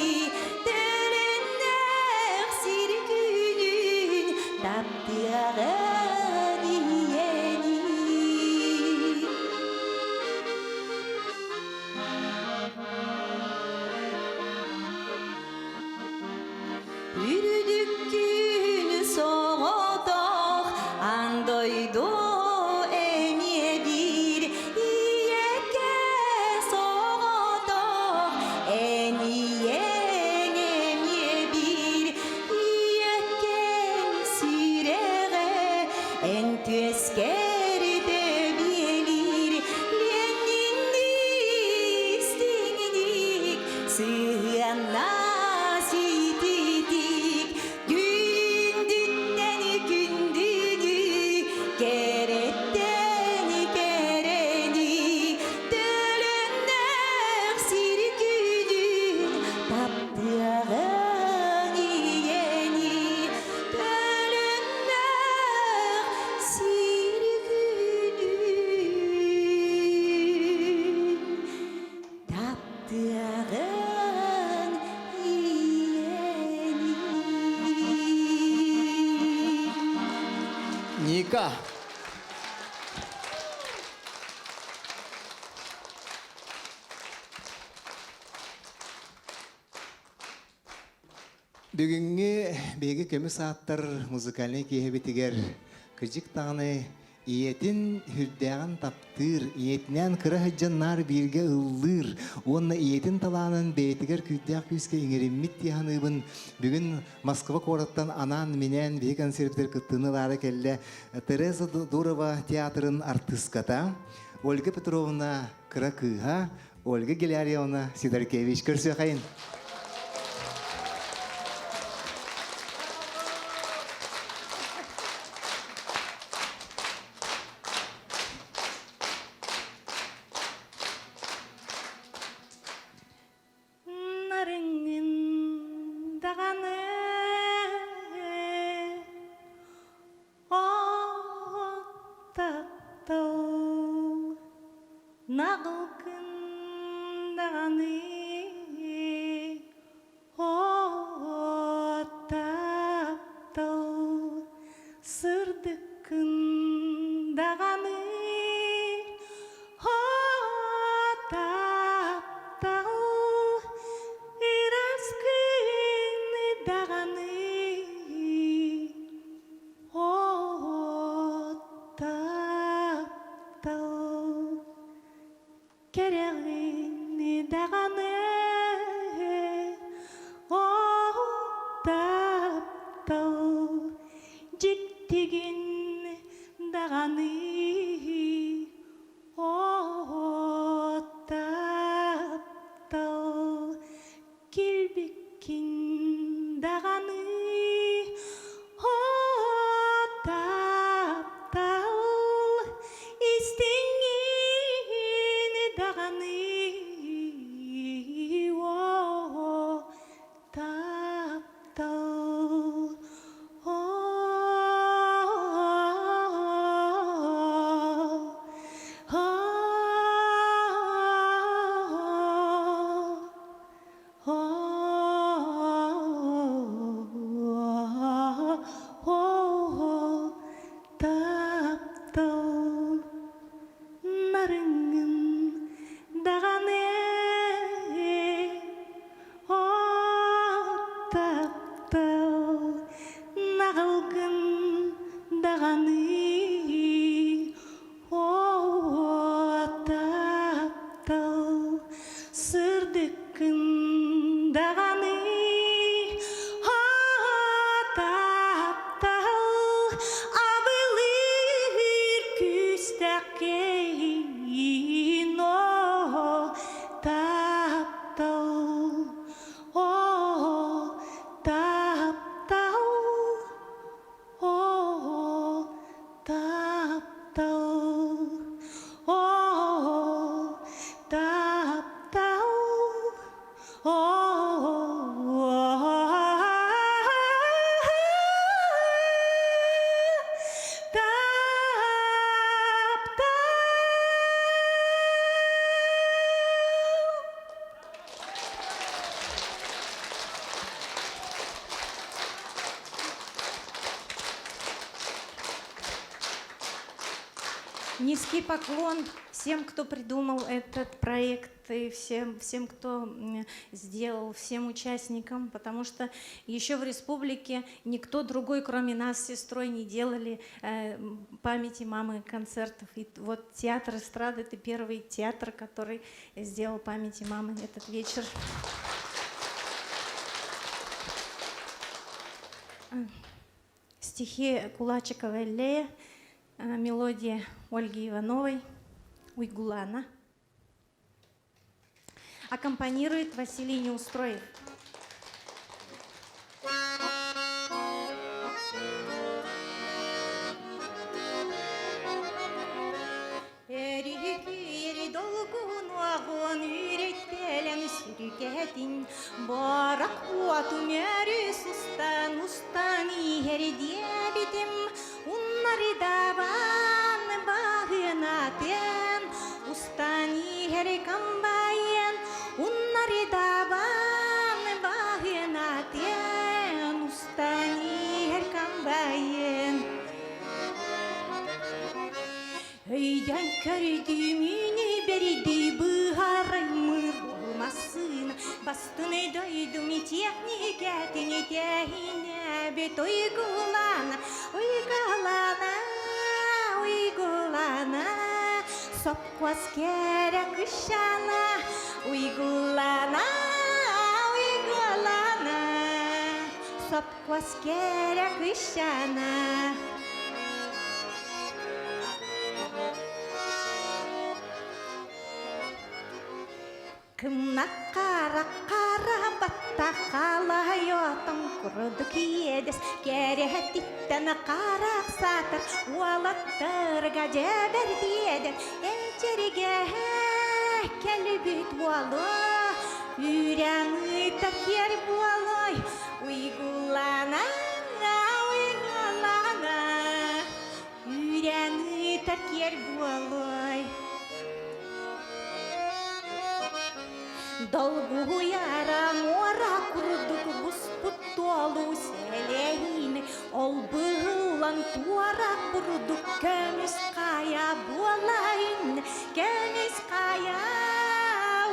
Speaker 3: төлөннөх сир күнүн таптыаҕын ийэни. Үрдүк күн соҕотох аан дойду эмиэ биир ийэкэ соҕотох эн ийэҥ эмиэ биир ийэкэҥ сүрэҕэ эн түөскэр тэбиэлиир Лениннии истиҥник сыһыаннаа.
Speaker 11: Ника.
Speaker 2: Бүгүҥҥү биһиги көмүс ааттар музыкальнай киэһэбитигэр кыдьык даҕаны ийэтин үрдээҕин таптыыр, ийэтинээн кыра сылдьан наар бииргэ ыллыыр уонна ийэтин талаанын бэйэтигэр күүрдээх күүскэ иҥэриммит дии саныыбын. Бүгүн Москва куораттан анаан-минээн биһиги концертэр кыттыыны ылаары кэллэ Тереза Дурова театрын артыыската Ольга Петровна кыра кыыһа Ольга Гелярьевна Сидоркевич көрсүөхайын.
Speaker 12: Нарыҥҥын даҕаны таптал наҕылгын даҕаны таптал сырдыккын даҕаны таптал ыраскын даҕаны таптал кэрэҕин даҕаны таптал дьиктигин даҕаны таптал килбиккин даҕаны таптал истиҥҥин даҕаны таптал Таптал нарыҥҥын даҕаны таптал наҕылгын даҕаны таптал сырдыккын даҕаны таптал абылыыр күүстэххин таптал таптал Оо, таптал, оо, таптал, оо, таптал.
Speaker 13: Низкий поклон всем, кто придумал этот проект, и всем, всем, кто сделал, всем участникам, потому что еще в республике никто другой, кроме нас с сестрой, не делали памяти мамы концертов. И вот театр эстрады – это первый театр, который сделал памяти мамы этот вечер. Стихи Кулачикова Лея, мелодия Ольги Ивановой, Уйгулана. Аккомпанирует Василий Неустроев. Эрикири долгунуаҕын үрэттэлэн сүрүкэтин барак уотун өрүс устан устан иһэр диэбитим уннарыдабан баһынатын устан иһэр комбайн уннарыдабан баһынатын устан иһэр комбайн.
Speaker 12: Өйдөн көрдүүмүнү бэрди быһаараймыр массыына бастыны дойдум техникэтин тэһинэбит уйгулана уйгулана уйгулана сопхуос кэрэ кышана уйгулана уйгулана сопхуос кэрэ кышана Кымнаккара хара баттахалайотон курдук иэдэс кэрэһэтиттэн харах саатар уолаттарга дьэбэр диэдэр эчэригэ кэлбит уолу үүрэн ыыта киэр буолуой уйгулана уйгулана үүрэн ыыта киэр буолуой Долгуйара муора курдук буспут туолу сэлэһиин ол быһыллан туора курдук көмүс хайа буолайын көмүс хайа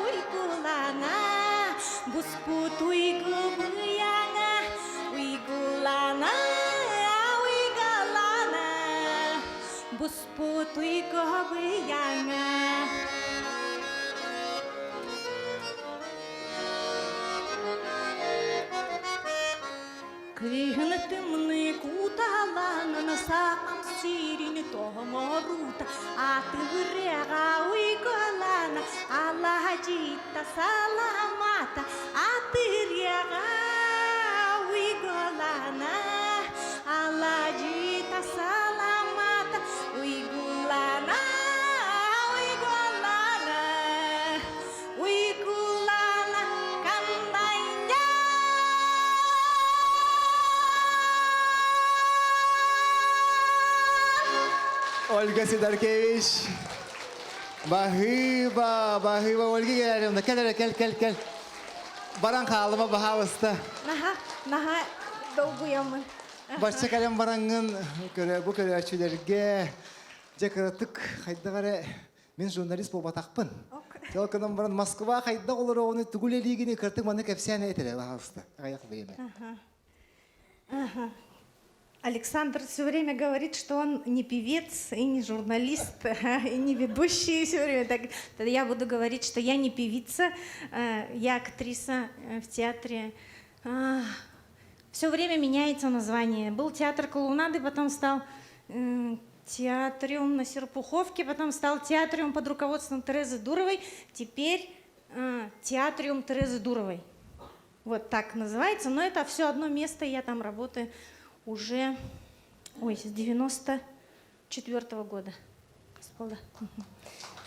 Speaker 12: уйгулана буспут уйгу быйаҥа уйгулана уйгалана буспут уйгу быйаҥа Кыһын тымныы куталанан саам сирин тоҥорута атырыаҕа уйгулана алаадьыта саламата атырыаҕа уйгулана алаадьыта саламата уйгулана уйгулана уйгулана кандайня
Speaker 2: Ольга Сидоркевич. Баһыыба, баһыыба, Ольга Геннадьевна, кэл эрэ, кэл, кэл, кэл. Баран хаалыма, баһаалыста.
Speaker 13: Наһаа, наһаа долгуйаммын.
Speaker 2: Бачча кэлэн бараҥҥын көрө, бу көрөөччүлэргэ дьэ кыратык хайдах эрэ мин журналист буолбатахпын. Ол гынан баран Москва хайдах олороҕуну тугу үлэлиигини кыратык манна кэпсээн этэрэ баһаалыста. Аҕыйах время.
Speaker 13: Ага. Александр все время говорит, что он не певец и не журналист, и не ведущий все время. Так, тогда я буду говорить, что я не певица, я актриса в театре. Все время меняется название. Был театр клоунады, потом стал театриум на Серпуховке, потом стал театриум под руководством Терезы Дуровой, теперь театриум Терезы Дуровой. Вот так называется, но это все одно место, я там работаю уже ой, с 94 -го года. Господа.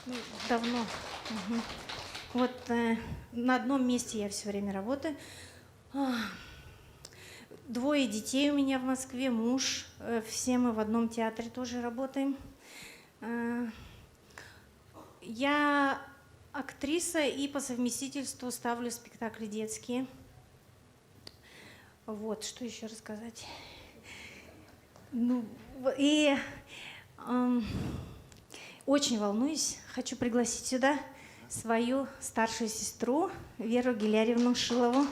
Speaker 13: Ну, давно. Угу. Вот э, на одном месте я все время работаю. Двое детей у меня в Москве, муж. Э, все мы в одном театре тоже работаем. Э, я актриса и по совместительству ставлю спектакли детские. Вот, что еще рассказать? Ну, и э, очень волнуюсь. Хочу пригласить сюда свою старшую сестру Веру Гелярьевну Шилову.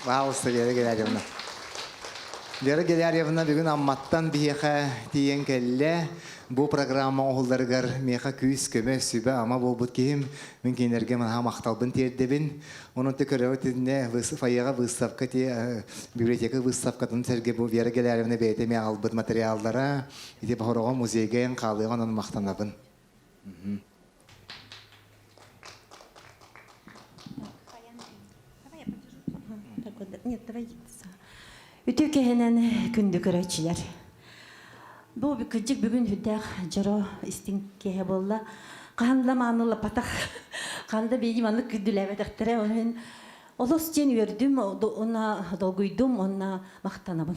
Speaker 2: Пожалуйста, Вера Гелярьевна. Вера Гелярьевна бүгүн Амматтан биһиэхэ тиийэн кэллэ. Бу программа оһолларыгар миэхэ күүс көмө сүбэ ама буолбут киһим. Мин кинилэргэ манаха махталбын тиэрдэбин. Онон те көрөбүт итиннэ фойеҕа выставка ти библиотека выставкатын сэргэ бу Вера Гелярьевна бэйэтэ эмиэ аҕалбыт материаллара ити бохороҕо музейга эн хаалыаҕын онон махтанабын.
Speaker 9: Нет, давай. Үтүө киһинэн күндү көрөөччүлэр. Бу кырдьык бүгүн сүрдээх дьоро истиҥ киэһэ буолла. Хаһан да маанылаппатах, хаһан да биһиги маннык күндүлээбэтэхтэрэ. Ол иһин олус диэн үөрдүм, уонна долгуйдум, уонна махтанабын.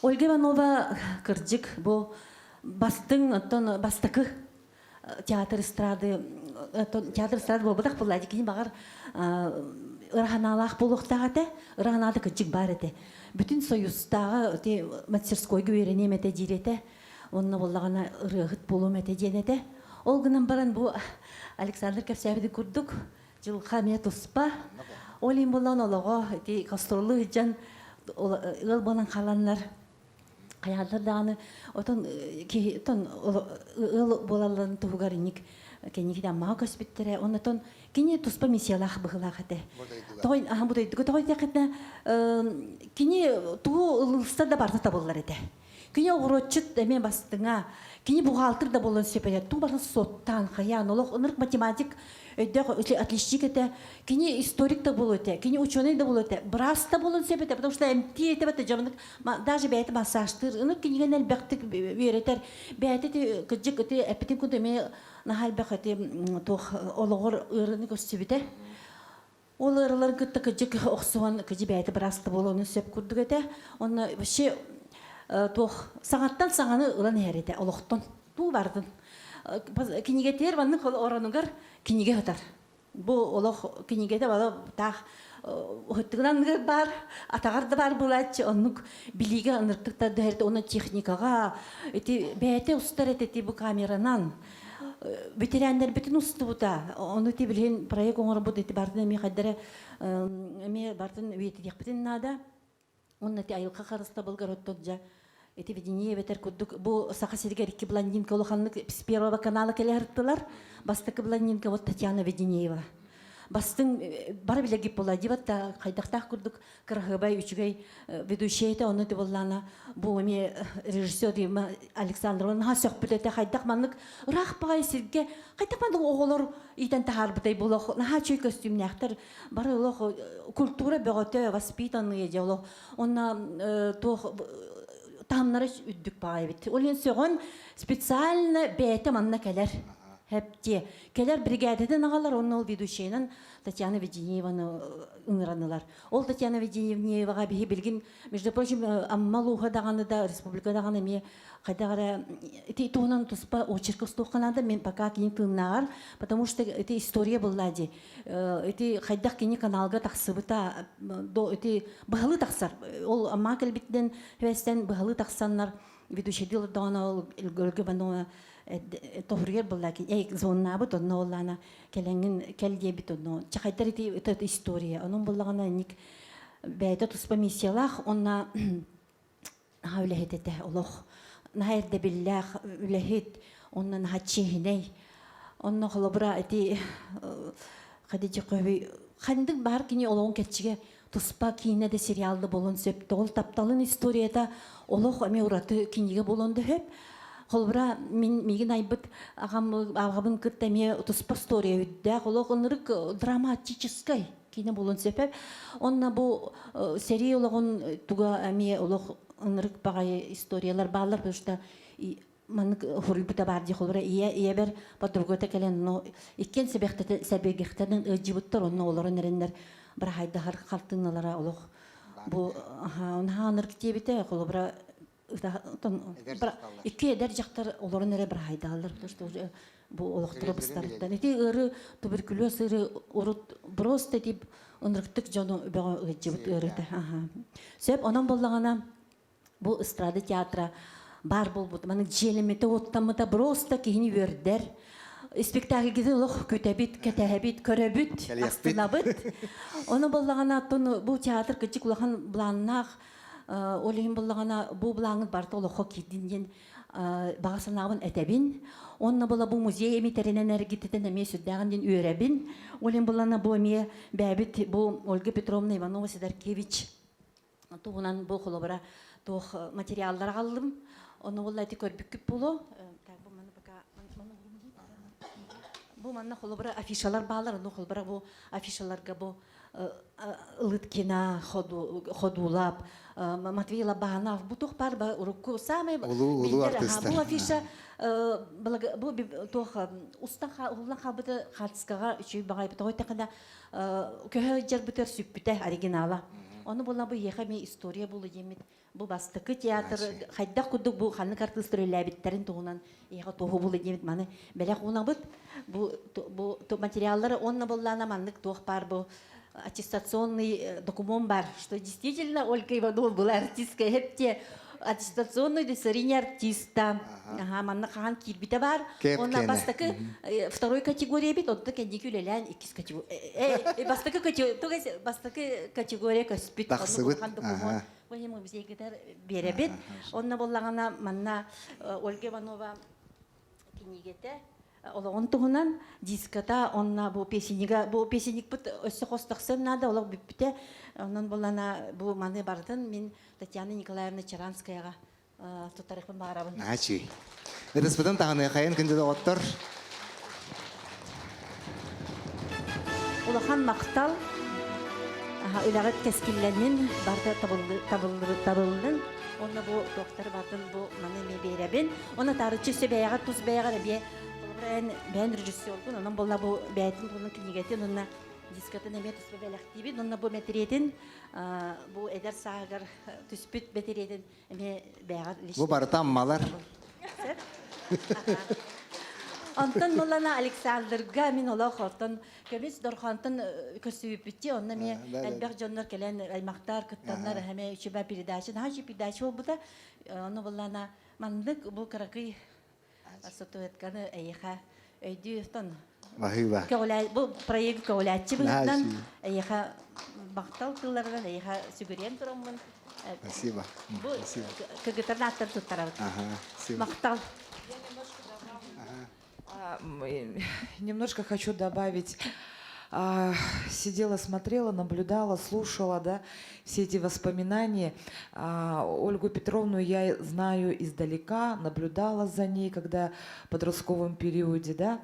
Speaker 9: Ольга Иванова кырдьык бу бастыҥ оттон бастакы театр эстрады театр эстрады буолбатах буолла кини баҕар Ыраһанаалаах буолуохтаах этэ. Ыраһанаата кырдьык баар этэ. Бүтүн Союзтааҕы ити мастерскойга үөрэниэм этэ диир этэ. Онно буоллаҕына ырыаһыт буолуом этэ диэн этэ. Ол гынан баран бу Александр кэпсээбитин курдук дьылҕа эмиэ туспа. Ол иһин буоллаҕына олоҕо ити гастроллуу сылдьан ыал буолан хааланнар хайааллар даҕаны отон киһи отон ыал буолалларын туһугар инник кэнники Аммаҕа көспүттэрэ. Оннотон кини туспа миссиялаах быһыылаах этэ. Тоҕой аһа бу дойдуга тоҕой диэххитинэ кини тугу ылылса да барыта табыллар этэ. Кини оҕуруотчут эмиэ бастыҥа, кини бухгалтер да буолуон сөп этэ. Туу барытын суоттаан, хайаан, олох ынырык математик өйдөөх отличник этэ. Кини историк да буолуо этэ, кини ученый да буолуо этэ, быраас да буолуон сөп этэ, потому что эмтиир этэ бата дьонук даже бэйэтэ массажтыыр, ынырык кинигэн элбэхтик үөрэтэр. Бэйэтэ ити кырдьык ити эппитин курдук эмиэ наһаа элбэх ити туох олоҕор ыарыыны көрсүбүтэ. Ол ыарыыларын кытта кыдьык охсуһан, кыдьы бэйэтэ быраас да буолуон сөп курдук этэ. Онно вообще туох саҥаттан саҥаны ылан иһэр этэ олохтон. Туу бардын. Кинигэтигэр маннык оронугар кинигэ сытар. Бу олох кинигэтэ бала таах уһуттугунан баар, атаҕар да баар буолааччы, оннук билиигэ ынырыктык тардыһар уонна техникаҕа ити бэйэтэ устар этэ ити бу камеранан ветераннэрбитин устубута. Ону ити билигин проект оҥорбут ити бартын эмиэ хайдара эмиэ бартын үйэтитиэхпитин наада. Уонна ити айылҕа харыстабылгар оттон дьэ ити видение эбэтэр курдук бу Саха сиригэр икки блондинка улаханнык с Первого канала кэлэ сырыттылар. Бастакы блондинка вот Татьяна Веденеева. Бастыҥ бары билэргит буолла дибат да хайдахтаах курдук кыраһыабай үчүгэй ведущая этэ онно буоллаана бу эмиэ режиссер Римма Александровна наһаа сөхпүт этэ хайдах маннык ыраах баҕайы сиргэ хайдах маннык оҕолор иитэн таһаарбытай буолуох наһаа үчүгэй көстүүмнээхтэр бары олох культура бөҕөтө воспитанные дьэ олох онно туох таһымнара үрдүк баҕайы эбит ол иһин сөҕөн специально бэйэтэ манна кэлэр хэптиэ кэлэр бригадатын аҕалар онно ол ведущайынан Татьяна Веденееваны ыҥыранылар. Ол Татьяна Веденееваҕа биһи билигин, между прочим, Амма улууһа даҕаны да, республика даҕаны эмиэ хайдах эрэ ити туһунан туспа очерк устуохха наада, мен пока кини тыыннааҕар, потому что ити история была дии. Ити хайдах кини каналга тахсыбыта, ити быһалыы тахсар. Ол Амма кэлбитинэн хвестен быһалыы тахсаннар ведущийдыы олордоҕуна ол Өлгө Иванова тоһуругар буолла эй звоннаабыт онно оллаана кэлэҥҥин кэл диэбит онно чахайдар ити это история онон буллаҕына инник бэйэтэ туспа миссиялаах онно наһаа үлэһит этэ олох наһаа ирдэбиллээх үлэһит онно наһаа чиэһинэй онно холобура ити хадичи хандык баар кини олоҕун кэрчигэ туспа киинэ да сериал да буолуон сөп ол тапталын историята олох эмиэ ураты кинигэ буолуон да сөп холобура мин миигин айбыт аҕам аҕабын кытта эмиэ туспа история үрдээх олох ынырык драматическай киинэ буолуон сөп онно бу сэрии олоҕун туга эмиэ олох ынырык баҕайы историялар бааллар потому что маннык хоруйбута баар дии холобура ийэ ийэбэр подругата кэлэн но иккиэн сэбигэхтэнэн ыалдьыбыттар онно олорон эрэннэр быраһайдаһар хартыыналара олох бу наһаа диэбитэ холобура икки эдэр дьахтар олорон эрэ быраһайдаһаллар потому что уже бу олохторо быстарыттан ити ыары туберкулез ыары урут просто тип ынырыктык дьону бөҕө ыалдьыбыт ыарыта сөп онон буоллаҕына Бу эстрада театра баар буолбут. Маны дьиэлэммитэ, уоттаммыта просто киһини үөрдэр. Спектакльгитин олох күтэбит, кэтэһэбит, көрөбүт, астынабыт. Ону буоллаҕына, оттон бу театр кырдьык улахан былааннаах, ол иһин буоллаҕына, бу былааҥҥыт барыта олоххо киирдин диэн баҕа санаабын этэбин. Онно була бу музей эми тэринэн эргититин эмиэ сүрдээҕин диэн үөрэбин. Ол иһин буоллаҕына, бу эмиэ бэйэбит бу Ольга Петровна Иванова-Сидоркевич туһунан бу холобура туох материаллар аҕаллым. Ону буолла ити көрбүккүт буолуо. Так, бу маны пока бу манна холобура афишалар баалар, ону холобура бу афишаларга бу Лыткина, Ходулап, Матвей Лобанов, бу туох баар ба урукку самый
Speaker 2: улуу улуу артыыстар.
Speaker 9: Бу афиша бу туох устан уһуллан хаалбыты хаартыскаҕа үчүгэй баҕайы тоҕо эттэххинэ көһө сылдьарбытыгар сүппүтэ оригинала. Ону буолла бу эһиэхэ эмиэ история буолуо диэммит бу бастакы театр хайдах курдук бу ханнык артыыстар үлэлээбиттэрин туһунан эһиэхэ туоһу буолуо диэммит маны бэлэх уунабыт. Бу бу материаллары уонна буоллаана маннык туох баар бу. аттестационный документ бар, что действительно Ольга Иванова была артистка. Хепте аттестационный удостоверение артиста. Ага, манна хаан киирбите бар. Онна бастакы второй категория бит, онто кэнники үлэлээн иккис категория. Бастакы категория, бастакы категория көспүт.
Speaker 2: Тахсыбыт.
Speaker 9: Документ. Бу музейгитер беребит. Онна боллагана манна Ольга Иванова кинигете олоҕун туһунан диската онна бу песеннига бу песенникпыт өссө хостохсом надо олох бүппүтэ онон булана бу маны бардын мин Татьяна Николаевна Чаранскаяга тутарыхпын баарабын.
Speaker 2: Наачи. Ытыспытын таһыныахайын күндү доҕоттор.
Speaker 9: Улахан махтал үлэҕит кэскиллэнин барда табыллыбыт табыллын онно бу туохтар бардын бу маны эми биэрэбин онно таарыччы өссө бэйэҕэр тус бэйэҕэр эбиэ холобура бэйэн режиссергун онон буолла бу бэйэтин туһунан кинигэтин уонна дискатын эмиэ туспа бэлэхтиибин уонна бу мэтириэтин бу эдэр сааһыгар түспүт мэтириэтин эмиэ бэйэҕэр
Speaker 2: Бу барыта аммалар.
Speaker 9: Онтон булана Александрга мин олох оттон көмүс дорхонтон көрсүбүппүтти онно эмиэ элбэх дьоннор кэлэн аймактар кыттаннар эмиэ үчүбэ передача наһаа передача болбута ону буллана маннык бу кыракый статуэтканы эйиэхэ өйдүү тон
Speaker 2: Баһыыба.
Speaker 9: бу проект көҕүлээччи быһыытынан эйиэхэ махтал тылларынан эйиэхэ сүгүрүйэн тураммын
Speaker 2: Спасибо.
Speaker 9: бу кыргыттар ааттарын туттарабыт.
Speaker 2: Ага,
Speaker 9: Махтал.
Speaker 11: Немножко хочу добавить. Сидела, смотрела, наблюдала, слушала, да, все эти воспоминания. Ольгу Петровну я знаю издалека, наблюдала за ней, когда в подростковом периоде, да.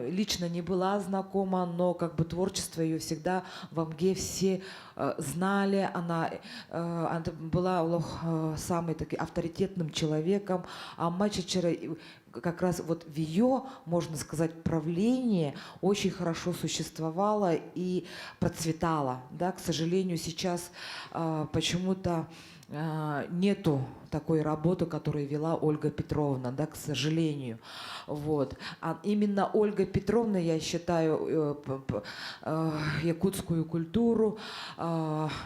Speaker 11: Лично не была знакома, но как бы творчество ее всегда в Амге все знали. Она была самым таким авторитетным человеком. А Мачачара как раз вот в ее, можно сказать, правлении очень хорошо существовала и процветала. Да? К сожалению, сейчас почему-то нету такой работы, которую вела Ольга Петровна, да, к сожалению. Вот. А именно Ольга Петровна, я считаю, якутскую культуру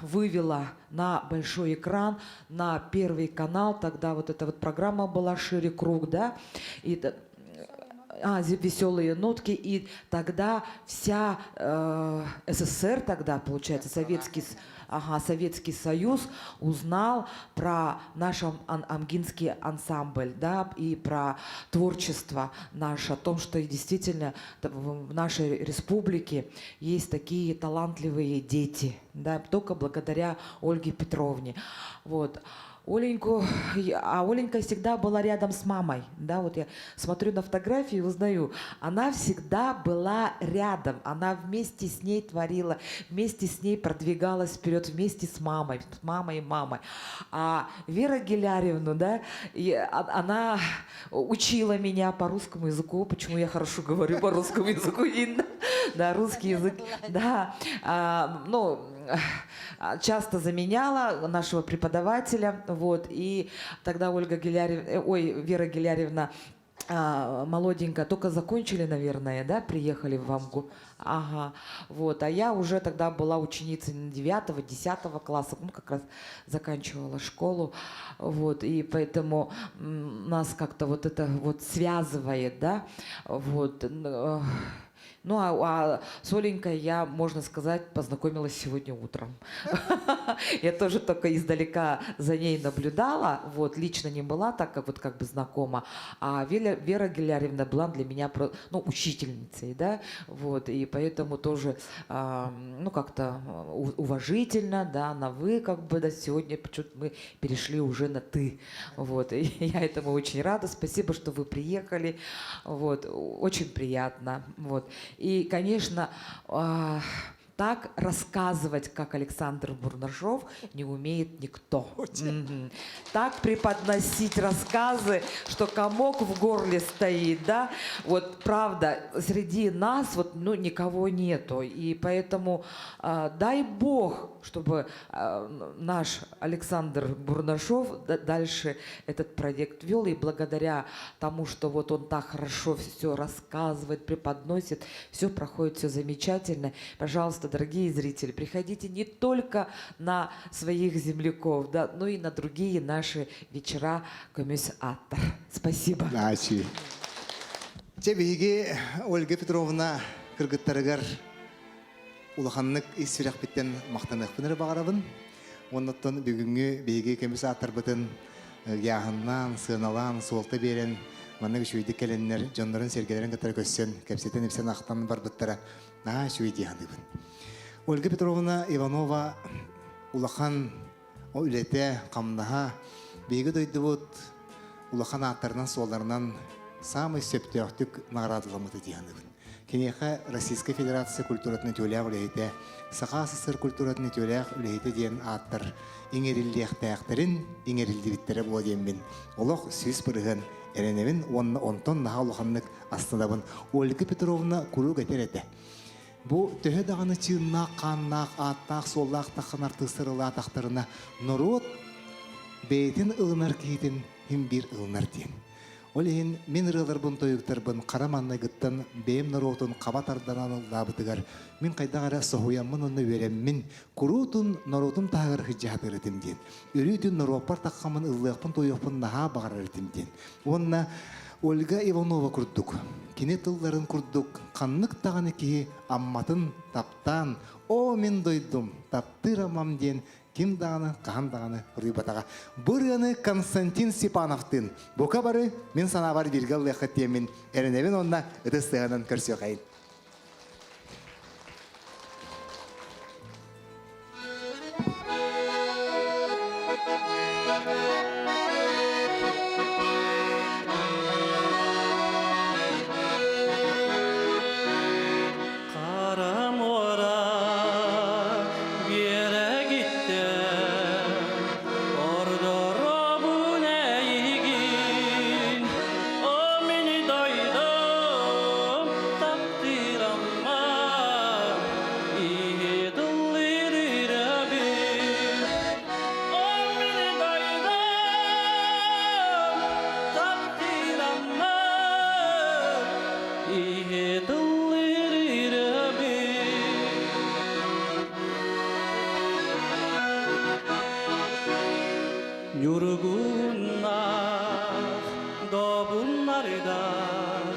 Speaker 11: вывела на большой экран, на Первый канал. Тогда вот эта вот программа была «Шире круг», да, и веселые нотки, и тогда вся СССР тогда, получается, Советский, ага, Советский Союз узнал про наш амгинский ансамбль, да, и про творчество наше, о том, что действительно в нашей республике есть такие талантливые дети, да, только благодаря Ольге Петровне. Вот. Оленьку, а Оленька всегда была рядом с мамой, да, вот я смотрю на фотографии и узнаю, она всегда была рядом, она вместе с ней творила, вместе с ней продвигалась вперед, вместе с мамой и мамой. А Вера Геляревна, да, и, она учила меня по русскому языку, почему я хорошо говорю по русскому языку, видно, да, русский язык, да, ну, часто заменяла нашего преподавателя, вот, и тогда Ольга Гелярев, ой, Вера Геляревна, молоденькая, только закончили, наверное, да, приехали в Амгу. Ага, вот, а я уже тогда была ученицей 9-10 класса, ну, как раз заканчивала школу, вот, и поэтому нас как-то вот это вот связывает, да, вот. Ну, а с Оленькой я, можно сказать, познакомилась сегодня утром. Я тоже только издалека за ней наблюдала, вот, лично не была так, как вот как бы знакома. А Вера Геляревна была для меня, ну, учительницей, да, вот, и поэтому тоже, ну, как-то уважительно, да, на вы, как бы, да, сегодня почему-то мы перешли уже на ты, вот, и я этому очень рада, спасибо, что вы приехали, вот, очень приятно, вот. И, конечно, так рассказывать, как Александр Бурнашов, не умеет никто. Так преподносить рассказы, что комок в горле стоит, да? Вот правда, среди нас вот, ну, никого нету. И поэтому, дай Бог, чтобы наш Александр Бурнашов дальше этот проект вел, и благодаря тому, что вот он так хорошо все рассказывает, преподносит, все проходит, все замечательно. Пожалуйста, дорогие зрители, приходите не только на своих земляков, да, но и на другие наши вечера Көмүс ааттар. Спасибо.
Speaker 2: Ачи. Чэ биһиги Ольга Петровна кыргыттарыгар улаханнык ис сүрэхпиттэн махтаныахпын эрэ баҕарабын. Оннуттан бүгүҥҥү биһиги көмүс ааттарбытын ыйааһыннаан, сыаналаан, суолта биэрэн маннык үчүгэйдик кэлэннэр дьоннорун-сэргэлэрин кытары көрсөн, кэпсэтэн-ипсэн ахтан барбыттара наһаа үчүгэй дии саныыбын. Ольга Петровна Иванова улахан үлэтэ, хамнаһа биһиги дойдубут улахан ааттарынан-суолларынан саамай сөптөөхтүк наҕараадаламмыта дии саныыбын. Киниэхэ Российскай Федерация культуратын үтүөлээх үлэһитэ, Саха СССР культуратын үтүөлээх үлэһитэ диэн ааттар иҥэриллиэхтээхтэрин иҥэриллибиттэрэ буо диэммин олох 100% эрэнэбин уонна онтон наһаа улаханнык астынабын. Ольга Петровна куруук этэр этэ. Бу төһө даҕаны чыыннаах, хааннаах, ааттаах-суоллаах таххан артыыстар ылаатахтарына, норуот бэйэтин ылынар киһитин иһин биир ылынар диэн. Ол иһин мин ырыаларбын, тойуктарбын хара маннайгыттан бэйэм норуотун хаба тарданан ыллаабытыгар мин хайдах эрэ соһуйаммын уонна үөрэммин, куруутун норуотум таһыгар сылдьаһатыыр этим диэн. Өрүүтүн норуоппар таххаммын ыллыахпын, туойуохпун наһаа баҕарар этим диэн. Уонна Ольга Иванова курдук, кини тылларын курдук ханнык даҕаны киһи Амматын таптаан, «Оо, мин дойдум, таптыыр Аммам» диэн ким даҕаны, хаһан даҕаны суруйбатаҕа. Бу ырыаны Константин Степановтыын бука бары мин санаабар бииргэ ыллыаххыт диэммин эрэнэбин уонна ытыс тыаһынан көрсүөххэйин.
Speaker 14: Хара муора биэрэгиттэн ордоробун эйигин О мини дойдум таптыыр Аммам иһи тыллыыр О мини дойдум таптыыр Аммам иһи тыллыыр Ньургуннаах, добуннардаах,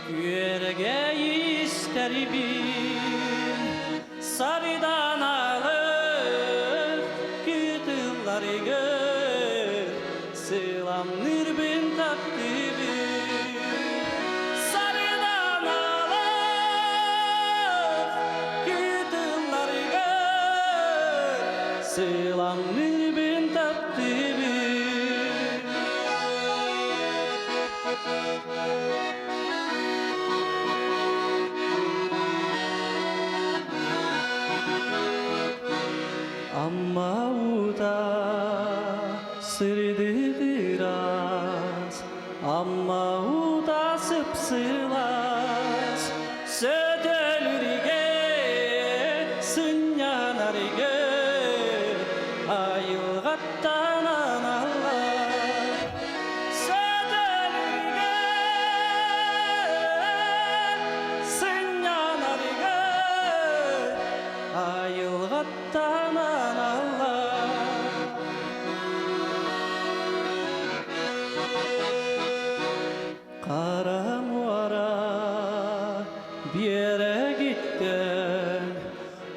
Speaker 14: күөрэгэй истэрбин, сарданалык кытылларыгар сыламныырбын таптыыбын. Сарданалык кытылларыгар сыламныырбын таптыыбын. Амма уута сырдык ыраас, Амма уута сып-сылаас, Сөтөлүргэ, сынньанарга айылҕаттан аналлар. Сөтөлүргэ, сынньанарга айылҕаттан аналлар. Хара муора биэрэгиттэн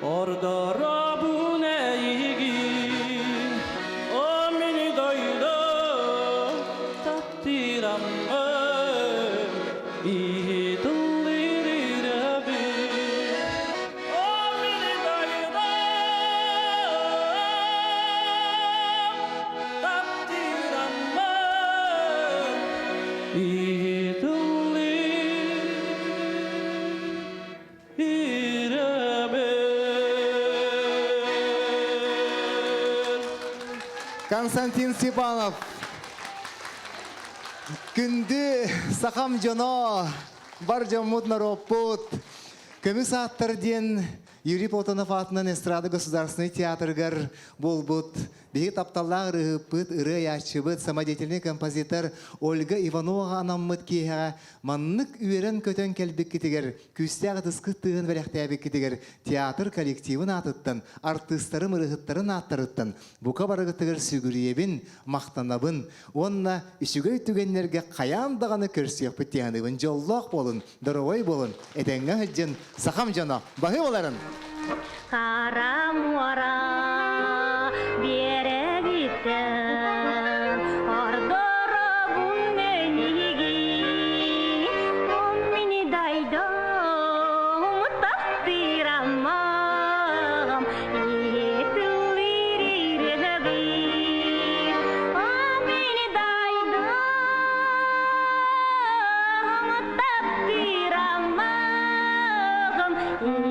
Speaker 14: ордоробун эйигин О мини дойдум таптыыр Аммам иһи тыллыыр ирэбин О мини дойдум таптыыр Аммам иһи тыллыыр ирэбин
Speaker 2: Константин Степанов. Күндү сахам дьоно, бар дьоммут норуоппут, көмүс ааттар диэн Юрий Платонов аатынан эстрада государственный театрыгар буолбут биһиги тапталлаах ырыһыппыт, ырыа айааччыбыт, самодеятельный композитор Ольга Ивановаҕа анаммыт киэһэҕэ маннык үөрэн-көтөн кэлбиккитигэр, күүстээх ытыскыт тыаһын бэлэхтээбиккитигэр театр коллективын аатыттан, артыыстарым ырыһыттарын ааттарыттан бука барыгытыгар сүгүрүйэбин, махтанабын уонна үчүгэй түгэннэргэ хайаан даҕаны көрсүөхпүт диэханыбын. Дьоллоох буолун, доровой буолун, этэҥҥэ сылдьын, сахам дьоно, баһыы боларын!
Speaker 15: Хара муора биэрэгиттэн ордоробун эйигин мини дайдом таптыраммам иһитиллирирэҕин мини дайдом таптыраммам.